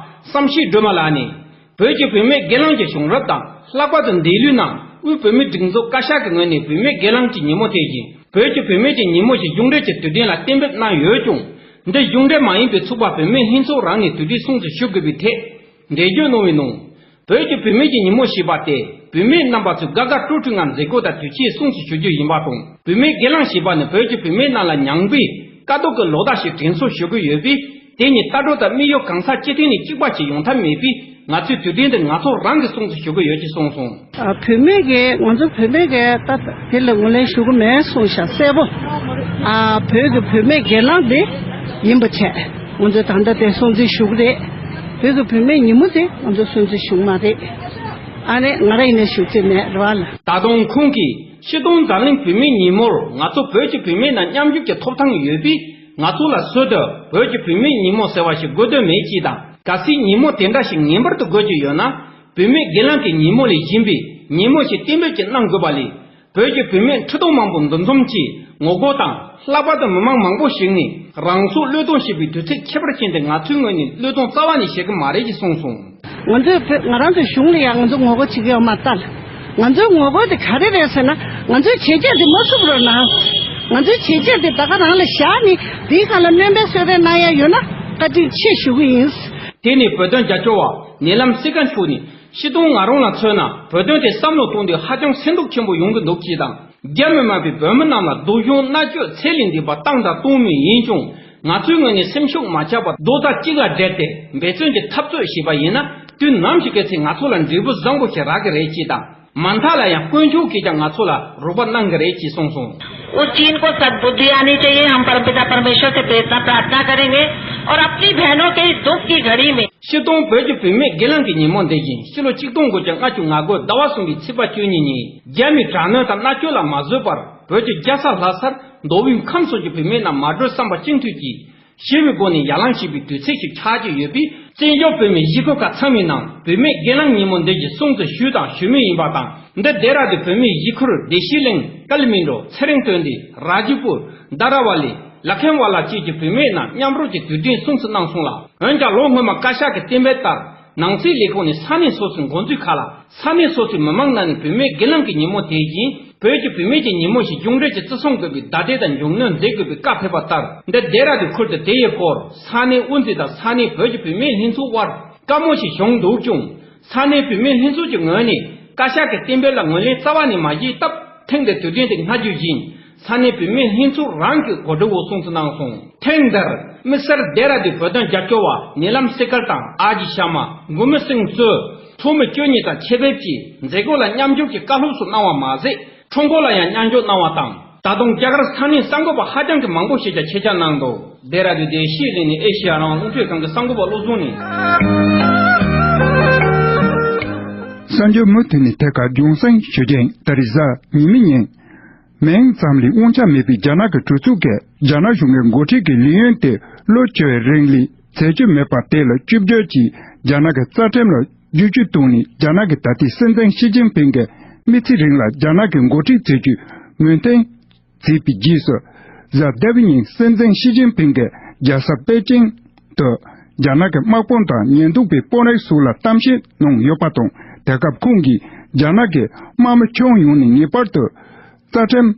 བསམ་ཤེས་སྒྲོལ་མ་ལགས་ནས། བོད་ཀྱི་བུད་མེད་སྒེར་ལངས་ཀྱི་བྱུང་རབས་དང་ ལྷག་པར་དུ་འདས་ལོའི་ནང་དབུས་བོད་མིའི་སྒྲིག་འཛུགས་བཀའ་ཤག་གི་ངོས་ནས་བུད་མེད་སྒེར་ལངས་ཀྱི་ཉིན་མོ་དེ་བཞིན་བོད་ཀྱི་བུད་མེད་ཀྱི་ཉིན་མོ་ཞེས་གཞུང་འབྲེལ་གྱི་དུས་དྲན་ལ་གཏན་འབེབས་གནང་ཡོད་ཀྱང་། འདི་གཞུང་འབྲེལ་མ་ཡིན་པའི་ཚོགས་པ་བུད་མེད་ལྷན་ཚོགས་རང་ནས་དུས་དྲན་སྲུང་བརྩི་ཞུ་དགོས་པའི་ཐད། འགྲེལ་བརྗོད་གནང་བའི་ནང་། བོད་ཀྱི་བུད་མེད་ཀྱི་ཉིན་མོ་ཞེས་པ་དེ་བུད་མེད་རྣམ་པ་ཚོས་དགའ་དགའ་སྤྲོ་སྤྲོའི་ངང་མཛད་སྒོ་དང་དུས་ཆེན་སྲུང་བརྩི་ཞུ་རྒྱུ་ཡིན་པ་དང་། བུད་མེད་སྒེར་ལངས་ཞེས་པ་ནི་བོད་ཀྱི་བུད་མེད་རྣམས་ལ་ཉམས་རྒུད་དཀའ་སྡུག་གི་ལོ་ཟླ་ཞིག་དྲན་གསོ་ཞུ་གི་ཡོད་པས། དེ་ནི་ལྟ་གྲུབ་དང་དམིགས་ཡུལ་གང་ཟག་སྤྱི་མཐུན་ནས་གཅིག་པ་ཞིག་ཡོང་ཐབས་མེད་པས། ང་ཚོས་དུས་དྲན་འདི་ང་ཚོ་རང་གིས་སྲུང་བརྩི་ཞུ་གི་ཡོད་ཅེས་གསུངས་སོང་། ཨ། བུད་མེད་ཀྱིས་ང་ཚོ་བུད་མེད་ཀྱིས་ད་དེ་ལ་ངོས་ལེན་ཞུ་གི་མེད་གསུངས་ཤག་གསལ་པོ། ཨ། བོད་ཀྱི་བུད་མེད་སྒེར་ལངས་འདི་ཡིན་པ་བྱས། ང་ཚོས་ད་ལྟ་དེ་སྲུང་བརྩི་ཞུ་གི་རེད། བོད་ཀྱི་བུད་མེད་ཉིན་མོ་དེ་ང་ཚོ་སྲུང་བརྩི་ཞུ་གི་མ་རེད། ཨ་ནི་ང་རང་ཡིན་ན་ཞུ་རྩིས་མེད་རེད་བ་ལ། ད་དུང་ཁོང་གིས་ཕྱི་སྟོང་འཛམ་གླིང་བུད་མེད་ཉིན་མོར་ང་ཚོ་བོད་ཀྱི་བུད་མེད་རྣམས་མཉམ་ཞུགས་ཀྱི་ཐོབ་ཐང་ཡོད་པས། ང་ཚོ་ལ་སྲོལ་དུ་བོད་ཀྱི་བུད་མེད་ཉིན་མོ་ཟེར་བ་ཞིག་དགོས་དོན་མེད་ཅེས་དང་། གལ་སྲིད་ཉིན་མོ་དེ་འདྲ་ཞིག་ངེས་པར་དུ་དགོས་ཀྱི་ཡོད་ན། བུད་མེད་སྒེར་ལངས་ཀྱི་ཉིན་མོ་ལས་གཞན་པའི་ཉིན་མོ་ཞིག་གཏན་འབེབས་ཀྱིས་གནང་དགོས་པ་ལས། བོད་ཀྱི་བུད་མེད་ཁྲི་སྟོང་མང་པོ་འདུ་འཛོམས་ཀྱིས་ངོ་རྒོལ་དང་། ལྷག་པར་དུ་མི་མང་མང་པོ་ཞིག་ནས་རང་སྲོག་བློས་གཏོང་བྱེད་པའི་དུས་ཚིགས་ཁྱད་པར་ཅན་དེ་ང་ཚོའི་ངོས་ནས་བློས་གཏོང་རྩ་བ་ནས་བྱེད་ཀྱི་མ་རེད་ཅེས་གསུངས་སོང་། ང་ཚོས་བོད་ང་རང་ཚོའི་གཞུང་ལ་ཡང་ང་ཚོ་ངོ་རྒོལ་བྱེད་ཀྱི་ཡོད་མ་རེད། ང་ཚོའི་ངོ་རྒོལ་དེ་ག་རེ་རེད་ཟེར་ན། ང་ཚོའི་བྱས་རྗེས་དེ་མ་བསུབ་རོགས་གནང་། ང་ཚོའི་བྱས་རྗེས་དེ་ད་ག་རང་ལ་བཞག་ནས་དེའི་སྒང་ལ་སྣོན་པ་གསོལ་རས་གནང་ཡ་ཡོད་ན་བཀའ་དྲིན་ཆེ་ཞུ་གི་ཡིན། དེ་ནས་བོད་དོན་རྒྱབ་སྐྱོར་བ་ཉེ་ལམ་སྲིད་ཀ་མཆོག་ནས། སྤྱིར་བཏང་ང་རང་ལ་མཚོན་ན་བོད་དོན་དེ་བསམ་བློ་གཏོང་དུས་ཧ་ཅང་སེམས་སྡུག་ཆེན་པོ་ཡོང་གི་འདུག་ཅེས་དང་། རྒྱ་མི་དམར་པོས་བོད་མི་རྣམས་ལ་སྡུག་སྦྱོང་མནར་གཅོད་ཚད་ལས་འདས་པ་བཏང་དང་གཏོང་མུས་ཡིན་ཀྱང་། ང་ཚོའི་ངོས་ནས་སེམས་ཤུགས་མ་ཆག་པར་རྡོག་རྩ་གཅིག་ལ་སྦྲེལ་ཏེ་འབད་བརྩོན་གྱི་འཐབ་རྩོད་བྱས་པ་ཡིན་ན། དུས་ནམ་ཞིག་གི་ཚེ་ང་ཚོ་ལ་འབྲས་བུ་བཟང་པོ་ཞིག་རག་གི་རེད་ཅེས་དང་། མ་མཐའ་ལ་ཡང་དཀོན་མཆོག་གིས་ཀྱང་ང་ཚོ་ལ་རོགས་པ་གནང་གི་རེད་ཅེས་གསུངས་སོང་། उस चीन को सद्बुद्धि आनी चाहिए। हम परमपिता परमेश्वर से बेहद प्रार्थना करेंगे और अपनी बहनों के इस दुख की घड़ी में। སྤྱིར་བཏང་བོད་ཀྱི་བུད་མེད་སྒེར་ལངས་ཀྱི་ཉིན་མོ་འདི་བཞིན་ཕྱི་ལོ་ཆིག་སྟོང་དགུ་བརྒྱ་ལྔ་བཅུ་ང་དགུ་ཟླ་བ་གསུམ་པའི་ཚེས་པ་བཅུ་གཉིས་ཉིན། རྒྱ་མིའི་དྲག་གནོན་དང་མནར་གཅོད་ལ་མ་བཟོད་པར་བོད་ཀྱི་རྒྱལ་ས་ལྷ་སར་མདོ་དབུས་ཁམས་གསུམ་གྱི་བུད་མེད་རྣམས་མ་གྲོས་བསམ་པ་གཅིག་མཐུན་གྱིས་ཞི་བའི་སྒོ་ནས་ཡར་ལངས་བྱས་པའི་དུས་ཚིགས་ཤིག་ཆགས་ཀྱི་ཡོད་པས། བཙན་བྱོལ་བོད་མིའི་གཞིས་ཁུལ་ཁག་ཚང་མའི་ནང་བུད་མེད་སྒེར་ལངས་ཉིན་མོ་འདི་བཞིན་སྲུང་བརྩི་ཞུས་དང་ཞུ་མུས་ཡིན་པ་དང་། འདི་ལྡེ་ར་ལྡུན་བོད་མིའི་གཞིས་ཁུལ་བདེ་སྐྱིད་གླིང་། ཀ་ལི་མན་ཌོ། ཚེ་རིང་སྟོན་སྡེ། ར་ཇི་པུར། དྷ་ར་ཝ་ལི། ལ་ཁན་ཝ་ལ་བཅས་ཀྱི་བུད་མེད་རྣམས་མཉམ་རུབ་ཀྱིས་དུས་དྲན་སྲུང་བརྩི་གནང་སོང་ལ། འོན་ཀྱང་ལོ་སྔོན་མ་བཀའ་ཤག་གིས་གཏན་འབེབས་ལྟར། ནང་སྲིད་ལས་ཁུངས་ནས་ས་གནས་སོ་སོའི་འགོ་འཛིན་ཁག་ལ། ས་གནས་སོ་སོའི་མི་མང་རྣམས་ནས་བུད་མེད་སྒེར་ལངས་ཀྱི་ཉིན་མོ་དེ་བཞིན་བོད་ཀྱི་བུད་མེད་ཀྱི་ཉིན་མོ་ཞེས་གཞུང་འབྲེལ་གྱིས་བརྩི་སྲུང་དགོས་པའི་བརྡ་སྤྲོད་དང་མཇུག་གནོན་མཛད་དགོས་པའི་བཀའ་ཕེབས་པ་ལྟར། འདི་ལྡེ་ར་ལྡུན་ཁུལ་དུ་དེ་ཡི་སྐོར་ས་གནས་དབུ་འཛིན་དང་ས་གནས་བོད་ཀྱི་བུད་མེད་ལྷན་ཚོགས་དབར་བཀའ་མོལ་ཞིག་བྱུང་འདུག་ཀྱང་། ས་གནས་བུད་མེད་ལྷན་ཚོགས་ཀྱི་ངོས་ནས་བཀའ་ཤག་གི་གཏན་འབེབས་ལ་ངོས་ལེན་རྩ་བ་ནས་མ་བྱས་སྟབས། ཐེངས་འདིར་དུས་དྲན་དེ་སྔ་རྒྱུན་བཞིན་ས་གནས་བུད་མེད་ལྷན་ཚོགས་རང་གི་གོ་སྒྲིག་འོག་སྲུང་བརྩི་གནང་སོང་། ཐེངས་འདིར་དམིགས་བསལ་ལྡེ་ར་ལྡུན་བོད་དོན་རྒྱབ་སྐྱོར་བ་ཉེ་ལམ་སེ་ཀལ་དང་ཨ་ཇི་ཤར་མ། མགོན་མེད་སེང་གཙོས་ཚོགས་མི་བཅུ་གཉིས་དང་ཆེད་ཕེབས་ཀྱིས་མཛད་སྒོ་ལ་མཉམ་ཞུགས་ཀྱིས་བཀའ་སློབ་སོགས་གནང་བ་མ་ཟད། ཁྲོམ་སྐོར་ལ་ཡང་མཉམ་ཞུགས་གནང་བ་དང་། ད་དུང་རྒྱ་གར་ས་གནས་གསར་འགོད་པ་ཧ་ཅང་གི་མང་པོ་ཞིག་ཀྱང་ཆེད་བཅར་གནང་འདུག་ལྡེ་ར་ལྡུན་བདེ་སྐྱིད་གླིང་ནས་ཨེ་ཤེ་ཡ་རང་དབང་རླུང་འཕྲིན་ཁང་གི་གསར་འགོད་པ་བློ་བཟང་ནས། གསར་འགྱུར་མུ་མཐུད་ནས་ཐད་ཀར་རྒྱང་སྲིང་ཞུ་རྒྱུ་ཡིན། ད་རེས་གཟའ་ཉི་མའི་ཉིན། མིང་ཙམ་ལས་དབང་ཆ་མེད་པའི་རྒྱ་ནག་གི་གྲོས་ཚོགས་ཀྱིས་རྒྱ་ནག་གཞུང་གི་འགོ་ཁྲིད་ཀྱི་ལས་ཡུན་དེ་ལོ་བཅུ་བའི་རིང་ལས་ཚད་གཞི་མེད་པ་དེ་ལ་བཅོས་བསྒྱུར་གྱིས་རྒྱ་ནག་གི་རྩ་ཁྲིམས་ལ་བསྒྱུར་བཅོས་བཏང་ནས། རྒྱ་ནག་གི་ད་ལྟའི་སྲིད་འཛིན་ཞི་ཅིན་ཕིང་གིས་མི་ཚེ་རིང་ལ་རྒྱ་ནག་གི་འགོ་ཁྲིད་བྱེད་རྒྱུའི་མོས་མཐུན་བྱས་པའི་རྗེས་སུ། གཟའ་ཟླ་བའི་ཉིན་སྲིད་འཛིན་ཞི་ཅིན་ཕིང་གིས་རྒྱལ་ས་པེ་ཅིང་དུ་རྒྱ་ནག་གི་དམག་དཔུང་དང་ཉེན་རྟོག་པའི་དཔོན་རིགས་སོགས་ལ་གཏམ་བཤད་གནང་ཡོད་པ་དང་། དེ་སྐབས་ཁོང་གིས་རྒྱ་ནག་གི་དམག་མི་ཁྱོན་ཡོངས་ནས་ངེས་པར་དུ་རྩ་ཁྲིམས་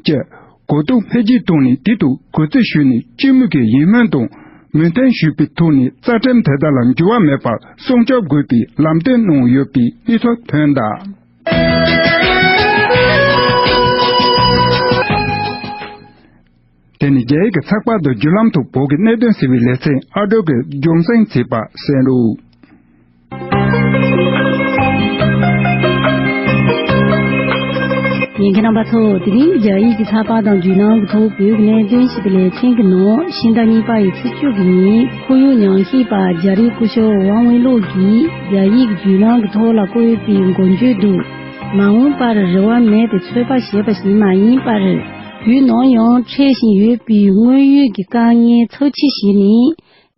ཀྱི་གོ་རྟོགས་འཕེལ་རྒྱས་བཏང་ནས། དེ་དང་གུས་བརྩི་ཞུས་ནས། སྤྱི་མོས་ཀྱི་ཡིད་སྨོན་དང་མོས་མཐུན་ཞུས་པའི་ཐོག་ནས་རྩ་ཁྲིམས་དེ་དག་ལ་འགྱུར་བ་མེད་པར་སྲུང་སྐྱོབ་དགོས་པའི་ལམ་སྟོན་གནང་ཡོད་པའི་གནས་ཚུལ་ཐོན་གདའ། དེ་ནི་རྒྱ་ཡིག་གི་ཚགས་པར་དུ་བརྒྱུད་ལམ་ཐོག་བོད་ཀྱི་གནད་དོན་ཟེར་བའི་ལེ་ཚན་ཨ་འགྲོ་གི་རྒྱང་སྲིང་བྱས་པ་གསན་རོགས། ཉན་མཁན་རྣམ་པ་ཚོ། དེ་རིང་རྒྱ་ཡིག་གི་ཚགས་པར་དང་བརྒྱུད་ལམ་གྱི་ཐོག་བོད་ཀྱི་གནད་དོན་ཞེས་པའི་ལེ་ཚན་གྱི་ནང་ཕྱི་ཟླ་གཉིས་པ་ཡི་ཚེས་བཅུ་གི་ཉིན་ཁོར་ཡུག་ཉམས་ཞིབ་པ་རྒྱ་རིགས་སྐུ་ཞབས་ཝང་ཝེ་ལོག་གིས་རྒྱ་ཡིག་བརྒྱུད་ལམ་གྱི་ཐོག་ལ་བཀོད་པའི་འགོ་བརྗོད་དུ། མ་འོངས་པར་རེ་བ་མེད་པའི་ཚོད་དཔག་བྱས་པ་ཞིག་མ་ཡིན་པར། དུས་ནམ་ཡང་འཕྲད་བཞིན་ཡོད་པའི་དངོས་ཡོད་ཀྱི་དཀའ་ངལ་ཚབས་ཆེ་ཞིག་ནི།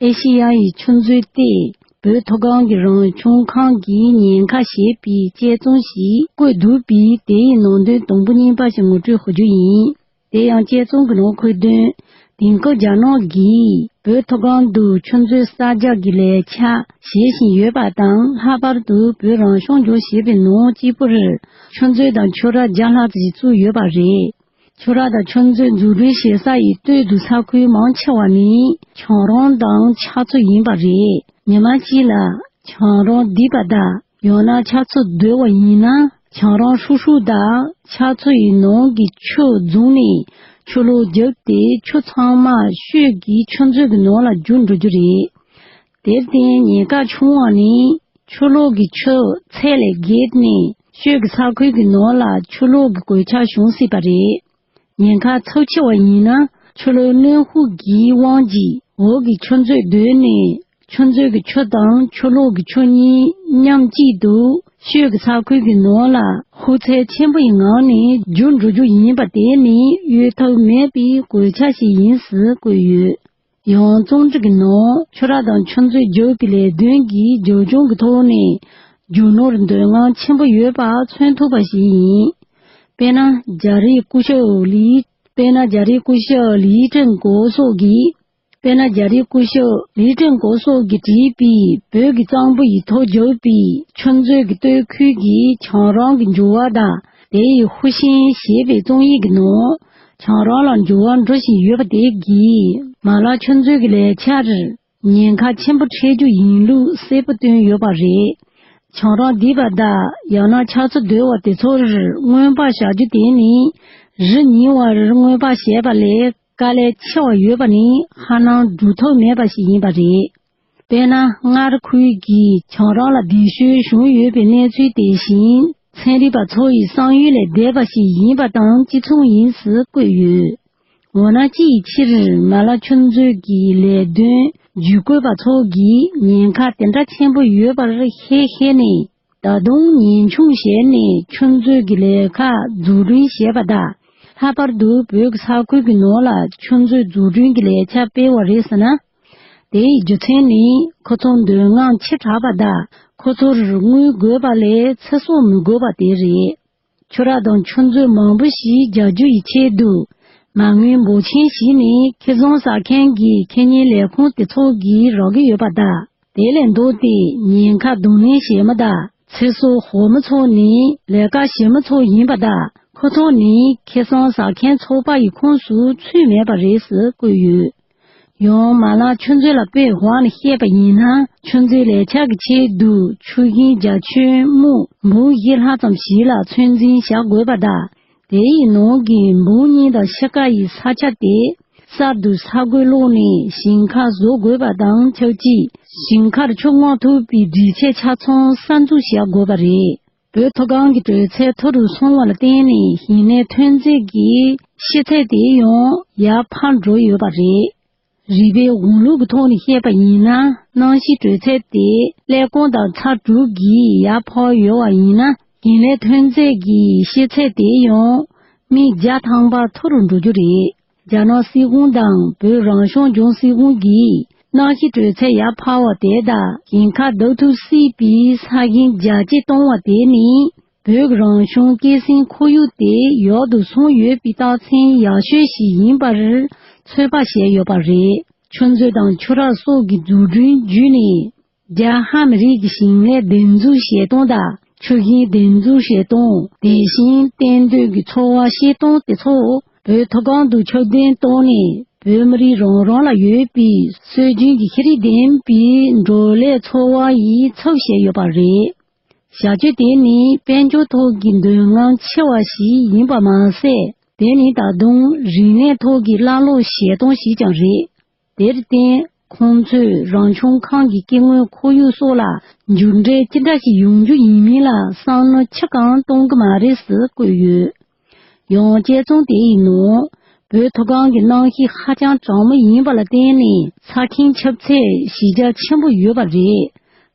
ཨེ་ཤེ་ཡ་ཡི་ཆུ་མཛོད་སྟེང་བོད་མཐོ་སྒང་གི་རང་བྱུང་ཁམས་ཀྱི་ཉེན་ཁ་ཞེས་པའི་དཔྱད་རྩོམ་ཞིག་བཀོད་འདུག་པས། དེའི་ནང་དོན་དང་པོ་གཉིས་པ་ཞིག་ངོ་སྤྲོད་ཞུ་རྒྱུ་ཡིན། དེ་ཡང་དཔྱད་རྩོམ་གྱི་ནང་འཁོད་དོན། དེང་སྐབས་རྒྱ་ནག་གིས་ བོད་མཐོ་སྒང་དུ་ཆུ་མཛོད་གསར་རྒྱག་གི་ལས་འཆར་བྱེད་བཞིན་ཡོད་པ་དང་། ལྷག་པར་དུ་བོད་རང་སྐྱོང་ལྗོངས་ཞེས་པའི་ནང་གཅིག་པུར་ཆུ་མཛོད་དང་ཆུ་རགས་བརྒྱ་ལྷག་ཙམ་ཞིག་བཙུགས་ཡོད་པ་རེད། ཆུ་རགས་དང་ཆུ་མཛོད་འཛུགས་སྐྲུན་བྱེད་ས་ཡི་སྟོད་དུ་ས་ཁུལ་མང་ཆེ་བ་ནི་བྱང་རོང་དང་ཆགས་ཚོད་ཡིན་པ་རེད། ཉི་མ་གཅིག་ལ་བྱང་རོང་རྡིབ་པ་དང་། ཡང་ན་ཆགས་ཚོད་བརྡོལ་བ་ཡིན་ན། བྱང་རོང་ཧྲུག་ཧྲུག་དང་ཆགས་ཚོད་ཡི་ནང་གི་ཆུ་རྫོང་ནས་ཆུ་ལོག་བརྒྱབ་སྟེ། ཆུ་ཚང་མ་ཤོད་ཀྱི་ཆུ་མཛོད་ཀྱི་ནང་ལ་རྒྱུག་འགྲོ་རྒྱུ་རེད། དེར་བརྟེན་ཉེན་ཁ་ཆུང་བ་ནི། ཆུ་ལོག་གི་ཆུ་ཚད་ལས་བརྒལ་ནས་ཤོད་ཀྱི་ས་ཁུལ་གྱི་ནང་ལ་ཆུ་ལོག་གི་གོད་ཆག་བྱུང་སྲིད་པ་རེད། ཉེན་ཁ་ཚབས་ཆེ་བ་ཡིན་ན། ཆུ་ལོག་གནོན་ཤུགས་ཀྱི་དབང་གིས་འོག་གི་ཆུ་མཛོད་བརྡོལ་ནས། ཆུ་མཛོད་ཀྱི་ཆུ་དང་ཆུ་ལོག་གི་ཆུ་གཉིས་མཉམ་གཅིག་ཏུ་ཤོད་ཀྱི་ས་ཁུལ་གྱི་ནང་ལ་ཤུགས་ཚད་ཆེན་པོ་ཡི་ངང་ནས་རྒྱུག་འགྲོ་རྒྱུ་ཡིན་པ། དེ་ནི་གཡོལ་ཐབས་མེད་པའི་གོད་ཆག་ཞིག་ཡིན་ཟེར་བཀོད་ཡོད། ཡང་རྩོམ་སྒྲིག་གི་ནང་ཆུ་རགས་དང་ཆུ་མཛོད་རྒྱག་པའི་ལས་དོན་གྱི་རྒྱབ་ལྗོངས་ཀྱི་ཐོག་ནས་རྒྱུ་ནོར་འདོད་རྔམ་ཆེན་པོ་ཡོད་པ་མཚོན་ཐུབ་པ་ཞིག་ཡིན། དཔེར་ན། རྒྱ་རིགས་སྐུ་ཞབས་ལི། དཔེར་ན། རྒྱ་རིགས་སྐུ་ཞབས་ལི་ཀྲན་གོ་སོགས་ཀྱིས། དཔེར་ན། རྒྱ་རིགས་སྐུ་ཞབས་ལི་ཀྲན་གོ་སོགས་ཀྱིས་བྲིས་པའི་བོད་ཀྱི་གཙང་པོ་ཡི་ཐོག་རྒྱག་པའི་ཆུ་མཛོད་ཀྱི་སྟོད་ཁུལ་གྱི་བྱང་རོང་གི་འགྱུར་བ་དང་། དེ་ཡི་ཧུ་ཤིན་ཞེས་པའི་རྩོམ་ཡིག་གི་ནང་། བྱང་རོང་ལ་འགྱུར་བ་འགྲོ་བཞིན་ཡོད་པ་དེ་གིས་མ་ལག་ཆུ་མཛོད་ཀྱི་ལས་འཆར་ཉེན་ཁ་ཆེན་པོ་འཕྲད་རྒྱུ་ཡིན་ལུགས་གསལ་པོ་བཏོན་ཡོད་པ་རེད། བྱང་རོང་རྡིབ་པ་དང་། ཡང་ན་ཆགས་ཚོད་བརྡོལ་བ་དེ་ཚོར་སྔོན་དཔག་བྱ་རྒྱུ་དེ་ནི། རི་ཉིལ་བར་སྔོན་དཔག་བྱས་པ་ལས་དཀའ་ལས་ཆེ་བ་ཡོད་པ་ནི་ཧ་ལམ་སྒྲུབ་ཐབས་མེད་པ་ཞིག་ཡིན་པ་རེད། དཔེར་ན། སྔར་ཁུལ་གྱི་བྱང་རོང་ལ་སྡེབ་སྦྱོར་བྱུང་ཡོད་པའི་གནས་ཚུལ་དེ་བཞིན་ཚན་རིག་པ་ཚོ་ཡི་བསམ་ཡུལ་ལས་འདས་པ་ཞིག་ཡིན་པ་དང་གཅིག་མཚུངས་ཡིན་ཟེར་བཀོད་ཡོད། འོ་ན། ཅིའི་ཕྱིར་མ་ལག་ཆུ་མཛོད་ཀྱི་ལས་དོན་ཇུས་འགོད་པ་ཚོ་གིས་ཉེན་ཁ་དེ་འདྲ་ཆེན་པོ་ཡོད་པར་ཤེས་ཤེས་ནས། ད་དུང་ཉེན་ཆུང་བྱས་ནས་ཆུ་མཛོད་ཀྱི་ལས་ཀ་འཛུགས་སྐྲུན་བྱས་པ་དང་། ལྷག་པར་དུ་བོད་ཀྱི་ས་ཁུལ་གྱི་ནང་ལ་ཆུ་མཛོད་འཛུགས་སྐྲུན་གྱི་ལས་འཆར་སྤེལ་བ་རེད་ཟེར་ན། དེའི་རྒྱུ་མཚན་ནི་ཁོ་ཚོ་འདོད་རྔམ་ཆེ་དྲགས་པ་དང་། ཁོ་ཚོར་དངུལ་དགོས་པ་ལས་ཚེ་སྲོག་མི་དགོས་པ་དེ་རེད། ཆུ་རགས་དང་ཆུ་མཛོད་མང་པོ་ཞིག་རྒྱག་རྒྱུ་ཡི་ཆེད་དུ། མ་དངུལ་འབོར་ཆེན་ཞིག་ནི་ཁེ་བཟང་ཟ་མཁན་གྱི་ཁེ་ཉེན་ལས་ཁུངས་དེ་ཚོ་གིས་རག་གི་ཡོད་པ་དང་། དེ་ལས་ལྡོག་སྟེ་ཉེན་ཁ་གདོང་ལེན་བྱེད་མི་དང་ཚེ་སྲོག་ཤོར་མི་ཚོ་ནི་ལས་ཀ་བྱེད་མི་ཚོ་ཡིན་པ་དང་། ཁོ་ཚོ་ནི་ཁེ་བཟང་ཟ་མཁན་ཚོགས་པ་ཡི་ཁོངས་སུ་ཚུད་མེད་པ་རེད་ཟེར་བཀོད་ཡོད། ཡང་མ་ལག་ཆུ་མཛོད་ལ་དཔེ་བཞག་ནས་བཤད་པ་ཡིན་ན། ཆུ་མཛོད་ལས་འཆར་གྱི་ཆེད་དུ་ཆུ་ཞིང་བརྒྱ་ཁྱོན་སྨུག་འབུམ་བཞི་ལྷག་ཙམ་ཞིག་ལ་ཚོད་འཛིན་བྱ་དགོས་པ་དང་། དེའི་ནང་གི་འབུམ་གཉིས་དང་ཕྱེད་ཀ་ཡི་ས་ཆ་དེ་གསར་དུ་ས་རྒོད་བླུགས་ནས་ཞིང་ཁ་བཟོ་དགོས་པ་དང་ཆབས་ཅིག་ཞིང་ཁར་ཆུ་མངགས་ཐུབ་པའི་སྒྲིག་ཆས་ཆ་ཚང་གསར་འཛུགས་བྱ་དགོས་པ་རེད། བོད་མཐོ་སྒང་གི་དྲོད་ཚད་མཐོ་རུ་སོང་བ་ལ་བརྟེན་ནས་ཞིང་ལས་ཐོན་རྫས་ཀྱི་ཤེས་ཚད་དེ་ཡང་ཡར་འཕར་འགྲོ་ཡོད་པ་རེད། རིག་པའི་གཞུང་ལུགས་ཀྱི་ཐོག་ནས་བཤད་པ་ཡིན་ན། གནམ་གཤིས་དྲོད་ཚད་དེ་ཀླད་ཀོར་དང་ཚ་དྲོད་ཀྱིས་ཡར་འཕར་ཡོད་པ་ཡིན་ན། ཞིང་ལས་ཐོན་རྫས་ཀྱི་ཤེས་ཚད་དེ་ཡང་མི་བརྒྱ་ཐམ་པ་མཐོ་རུ་འགྲོ་རྒྱུ་རེད། རྒྱ་ནག་སྲིད་གཞུང་དང་བོད་རང་སྐྱོང་ལྗོངས་སྲིད་གཞུང་གིས་གནམ་གཤིས་དྲོད་ཚད་ཡར་འཕར་བ་དེ་དང་ཞིང་ཁ་བདག་ཐུབ་སྲིད་པའི་ས་ཞིང་རྒྱ་སྐྱེད་གཏོང་བ་དེ་ནི། བོད་ཀྱི་རང་བྱུང་སྐྱེད་སྲིང་ཁོར་ཡུག་དེ་ཡག་ཏུ་སོང་ཡོད་པའི་རྟགས་མཚན་ཡག་ཤོས་ཤིག་ཡིན་པར་ཚོད་དཔག་བྱས་ཡོད་པ་རེད། ཆུ་མཛོད་དང་ཆུ་རགས་སོགས་ཀྱི་འཛུགས་སྐྲུན་བརྒྱུད་ནས། རྒྱ་ཧ་མི་རིགས་ཀྱི་ཞིང་ལས་འདེབས་འཛུགས་བྱེད་སྟངས་དང་། ཆུ་ཞིང་འདེབས་འཛུགས་བྱེད་སྟངས། དེ་བཞིན་གཏན་སྡོད་ཀྱི་འཚོ་བ་སྐྱེལ་སྟངས་དེ་ཚོ་བོད་མཐོ་སྒང་དུ་ཁྱབ་གདལ་བཏང་ནས། བོད་མི་རིགས་རང་རང་ལ་ཡོད་པའི་སྲོལ་རྒྱུན་གྱི་ཤེས་རིག་ལྡན་པའི་འབྲོག་ལས་འཚོ་བ་ཡི་ཚབ་བྱས་ཡོད་པ་རེད། བྱ་སྤྱོད་དེ་ནི་དཔལ་འབྱོར་ཐོག་གི་འདོད་རྔམ་ཆེ་བ་ཞིག་ཡིན་པ་མ་ཟད། དེ་ནི་ད་དུང་རིག་གནས་ཐོག་གི་བླང་ལོག་བྱེད་སྟངས་ཤིག་ཀྱང་རེད། དེར་བརྟེན། ཁོང་ཚོས་རང་བྱུང་ཁམས་ཀྱི་སྐྱེ་དངོས་ཁོར་ཡུག་སོགས་ལ་འགྱུར་འགྲོས་ཅི་འདྲ་ཞིག་ཡོང་རྒྱུ་ཡིན་མིན་ལ་བསམ་བློ་ཅི་གང་གཏོང་གི་མ་རེད་ཟེར་བཀོད་ཡོད། ཡང་དཔྱད་རྩོམ་དེའི་ནང་། བོད་མཐོ་སྒང་གི་གནམ་གཤིས་ཧ་ཅང་གྲང་མོ་ཡིན་པ་ལ་བརྟེན་ནས་ཚྭ་ཁྱིམ་ཁྱབ་ཚད་གཞི་རྒྱ་ཆེན་པོ་ཡོད་པ་རེད།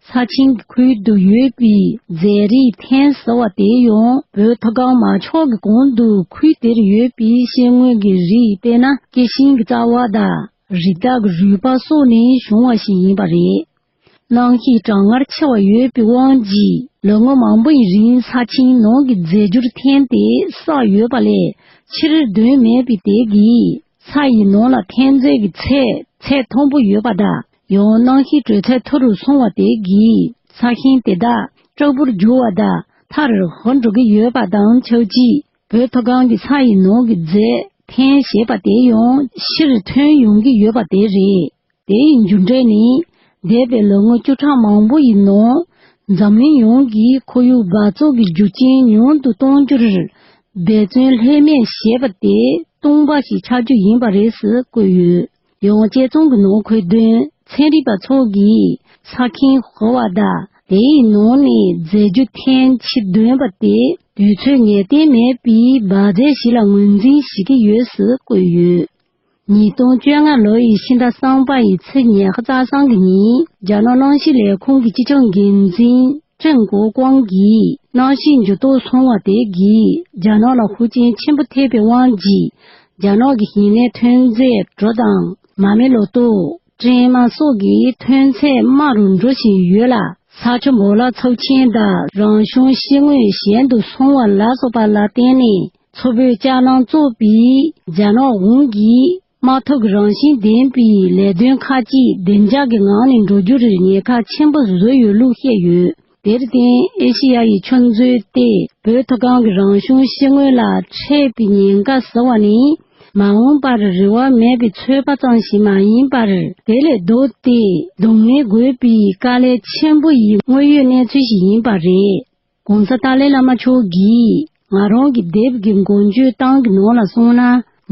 ཚྭ་ཁྱིམ་གྱི་ཁུལ་དུ་ཡོད་པའི་རྫས་རིགས་ཐན་ཟེར་བ་དེ་ཡང་བོད་མཐོ་སྒང་མ་ཆགས་ཀྱི་གོང་དུ་ཁུལ་དེར་ཡོད་པའི་སྐྱེ་དངོས་ཀྱི་རིགས། དཔེར་ན། སྐྱེ་ཤིང་གི་རྩ་བ་དང་། རི་དྭགས་ཀྱི་རུས་པ་སོགས་ནས་བྱུང་བ་ཞིག་ཡིན་པ་རེད། གནམ་གཤིས་གྲང་ངར་ཆེ་བ་ཡོད་པའི་དབང་གིས། ལོ་ངོ་མང་པོ་ཡི་རིང་ཚྭ་ཁྱིམ་ནང་གི་རྫས་འགྱུར་ཐན་དེ་བསགས་ཡོད་པ་ལས་ཕྱིར་འདོན་མེད་པའི་དེ་གིས། ཚྭ་ཡི་ནང་ལ་ཐན་རྫས་ཀྱི་ཚད་ཚད་མཐོན་པོ་ཡོད་པ་དང་། ཡང་གནམ་གཤིས་དྲོད་ཚད་མཐོ་རུ་སོང་བ་དེ་གིས་ས་ཁྱིམ་དེ་དག་སྐྲག་པོར་འགྱུར་བ་དང་ཐར་ཧོན་འགྲོ་གི་ཡོད་པ་དང་ཆབས་ཅིག་བོད་མཐོ་སྒང་གི་ཚྭ་ཡི་ནང་གི་རྫས་ཐན་ཞེས་པ་དེ་ཡང་ཕྱིར་ཐོན་ཡོང་གི་ཡོད་པ་དེ་རེད། དེ་ཡི་མཇུག་འབྲས་ནི། འདས་པའི་ལོ་ངོ་བཅུ་ཕྲག་མང་པོ་ཡི་ནང་། འཛམ་གླིང་ཡོངས་ཀྱི་ཁོར་ཡུག་འབག་བཙོག་གི་རྒྱུ་རྐྱེན་ཉུང་དུ་གཏོང་རྒྱུར། འབད་བརྩོན་ལྷོད་མེད་བྱས་པ་དེ་སྟོང་པ་ཞིག་ཆགས་རྒྱུ་ཡིན་པ་རེད་ཟེར་བཀོད་ཡོད། ཡང་དཔྱད་རྩོམ་གྱི་ནང་འཁོད་དོན། ཚན་རིག་པ་ཚོ་གིས་ས་ཁྱིམ་ཧོ་བ་དང་དེའི་ནང་ནས་རྫས་འགྱུར་ཐན་ཕྱིར་འདོན་པ་དེ་དུས་ཚོད་ངེས་གཏན་མེད་པའི་འབག་རྫས་ཤིག་ལ་ངོས་འཛིན་བྱེད་ཀྱི་ཡོད་ཟེར་བཀོད་ཡོད། ཉིས་སྟོང་བཅོ་ལྔ་ལོ་ཡི་ཕྱི་ཟླ་གསུམ་པ་ཡི་ཚེས་ཉི་ཤུ་རྩ་གསུམ་གྱི་ཉིན། རྒྱ་ནག་གནམ་གཤིས་ལས་ཁུངས་ཀྱི་སྤྱི་ཁྱབ་འགན་འཛིན་ཀྲེང་གོ་ཀོང་གིས། གནམ་གཤིས་འགྱུར་ལྡོག་སོང་བ་དེ་གིས་རྒྱ་ནག་ལ་ཤུགས་རྐྱེན་ཆེན་པོ་ཐེབས་པའི་དབང་གིས། རྒྱ་ནག་གི་ཞིང་ལས་ཐོན་རྫས་གྲོ་དང་མ་སྨན་ལོ་ཏོག་སྲན་མ་སོགས་ཀྱི་ཐོན་ཚད་དམའ་རུ་འགྲོ་བཞིན་ཡོད་ལ། ས་ཆུ་འབོར་ལ་ཚབས་ཆེན་དང་རང་བྱུང་ཤིང་དངོས་ཞན་དུ་སོང་བ་ལ་སོགས་པ་ལ་བརྟེན་ནས། མཚོ་བོད་ལྕགས་ལམ་གཙོས་པའི་རྒྱ་ནག་གཞུང་གིས་དམག་འཐབ་ཀྱི་རང་བཞིན་ལྡན་པའི་ལས་དོན་ཁག་ཅིག་བདེ་འཇགས་ཀྱི་ངང་ནས་འགྲོ་རྒྱུར་ཉེན་ཁ་ཆེན་པོ་བཟོས་ཡོད་ལུགས་བཤད་ཡོད། དེར་བརྟེན་ཨེ་ཤེ་ཡ་ཡི་ཆུ་མཛོད་སྟེ་བོད་མཐོ་སྒང་གི་རང་བྱུང་ཤིང་དངོས་ལ་འཕྲད་པའི་ཉེན་ཁ་ཟེར་བ་ནི། མ་འོངས་པར་རེ་བ་མེད་པའི་ཚོད་དཔག་ཙམ་ཞིག་མ་ཡིན་པར། དེ་ལས་ལྡོག་སྟེ་སྡུག་བསྔལ་དགོས་པའི་དཀའ་ལས་ཆེན་པོ་ཡི་དངོས་ཡོད་གནས་ཚུལ་ཞིག་ཡིན་པ་རེད། ༸གོང་ས་ཏཱ་ལའི་བླ་མ་མཆོག་གིས་ང་རང་གི་དེབ་ཀྱི་འགོ་བརྗོད་སྟངས་ཀྱི་ནང་ལ་གསུངས་ན།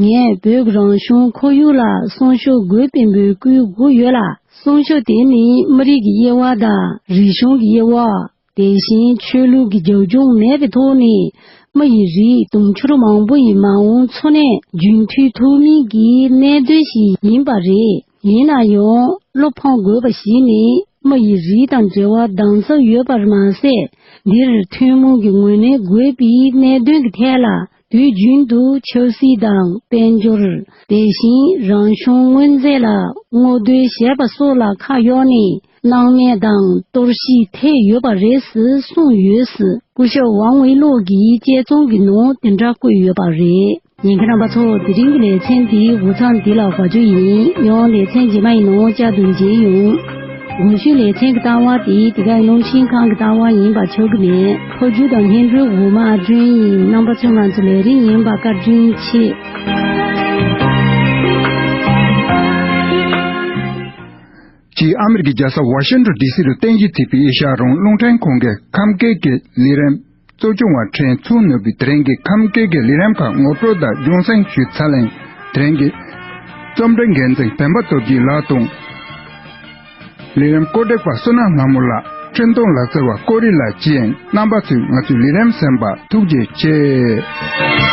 ངས་བོད་ཀྱི་རང་བྱུང་ཁོར་ཡུག་ལ་སྲུང་སྐྱོབ་དགོས་པའི་འབོད་སྐུལ་སྒོ་ཡོད་ལ། སྲུང་སྐྱོབ་དེ་ནི་མི་རིགས་ཀྱི་དབྱེ་བ་དང་རིག་གཞུང་གི་དབྱེ་བ། དེ་བཞིན་ཆོས་ལུགས་ཀྱི་རྒྱབ་ལྗོངས་མེད་པའི་ཐོག་ནས་མི་ཡི་རིགས་དུང་ཕྱུར་མང་པོ་ཡི་མ་འོངས་འཚོ་གནས་རྒྱུན་མཐུད་ཐུབ་མིན་གྱི་གནད་དོན་ཞིག་ཡིན་པ་རེད། ཡིན་ན་ཡང་བློ་ཕམ་དགོས་པ་ཞིག་ནི། མི་ཡི་རིགས་དང་འབྲེལ་བ་དམ་ཟབ་ཡོད་པར་མ་ཟད། འདིར་ཐུན་མོང་གི་ངོས་ལེན་དགོས་པའི་གནད་དོན་གྱི་ཐད་ལ། དུས་རྒྱུན་དུ་ཆབ་སྲིད་དང་དཔལ་འབྱོར། དེ་བཞིན་རང་བྱུང་དངོས་རྫས་ལ་བསྔོག་འདོན་བྱས་པ་སོགས་ལ་ཁ་གཡོགས་ནས། སྣང་མེད་དང་གཏོར་བཤིག་ཐེབས་ཡོད་པ་རེད་ཟེར་གསུངས་ཡོད་ཟེར། སྐུ་ཞབས་ཝང་ཝེ་ལོ་གིས་དཔྱད་རྩོམ་གྱི་ནང་དེ་འདྲ་བཀོད་ཡོད་པ་རེད། ཉན་མཁན་རྣམ་པ་ཚོ། དེ་རིང་གི་ལེ་ཚན་འདིའི་འགོ་མཚམས་འདི་ལ་བཀའ་བཀྱོན་ཡིན། ཡང་ལེ་ཚན་རྗེས་མ་ཡི་ནང་བསྐྱར་དུ་མཇལ་ཡོང་། གོང་ཞུས་ལེ་ཚན་གྱི་ལྟ་བ་དེ་དེ་གའི་རླུང་འཕྲིན་ཁང་གི་ལྟ་བ་ཡིན་པ་ཆགས་ཀྱི་མེད། ཕབ་སྒྱུར་དང་སྙན་སྒྲོན་འོག་མ་ཨ་སྒྲོན་ཡིན། རྣམ་པ་ཚོས་ང་ཚོ་ལས་རིམ་ཡིན་པ་བཀའ་དྲིན་ཆེ། སྤྱིར་ཨ་མེ་རི་ཀའི་རྒྱལ་ས་ཝ་ཤིང་ཏོན་ཌི་སི་རུ་རྟེན་གཞི་བྱས་པའི་ཨེ་ཤ་ཡ་རང་དབང་རླུང་འཕྲིན་ཁང་གི་ཁམས་སྐད་ཀྱི་ལས་རིམ་གཙོ་སྐྱོང་བ་ཁྲེན་ཚུ་ནུ་བའི་དེ་རིང་གི་ཁམས་སྐད་ཀྱི་ལས་རིམ་ཁག་ངོ་སྤྲོད་དང་རྒྱུན་སྲིང་ཞུས་ཚར་ལེ། དེ་རིང་གི་རྩོམ་སྒྲིག་འགན་འཛིན་བསྟན་པ་སྟོབས་རྒྱལ་ལགས་དང་། ལས་རིམ་བཀོད་སྒྲིག་པ་བསོད་ནམས་ལྷ་མོ་ལགས། འཕྲིན་གཏོང་ལག་རྩལ་བ་ཀོ་རི་ལགས་བཅས་རྣམ་པ་ཚོས་ང་ཚོའི་ལས་རིམ་གསན་པར་ཐུགས་རྗེ་ཆེ།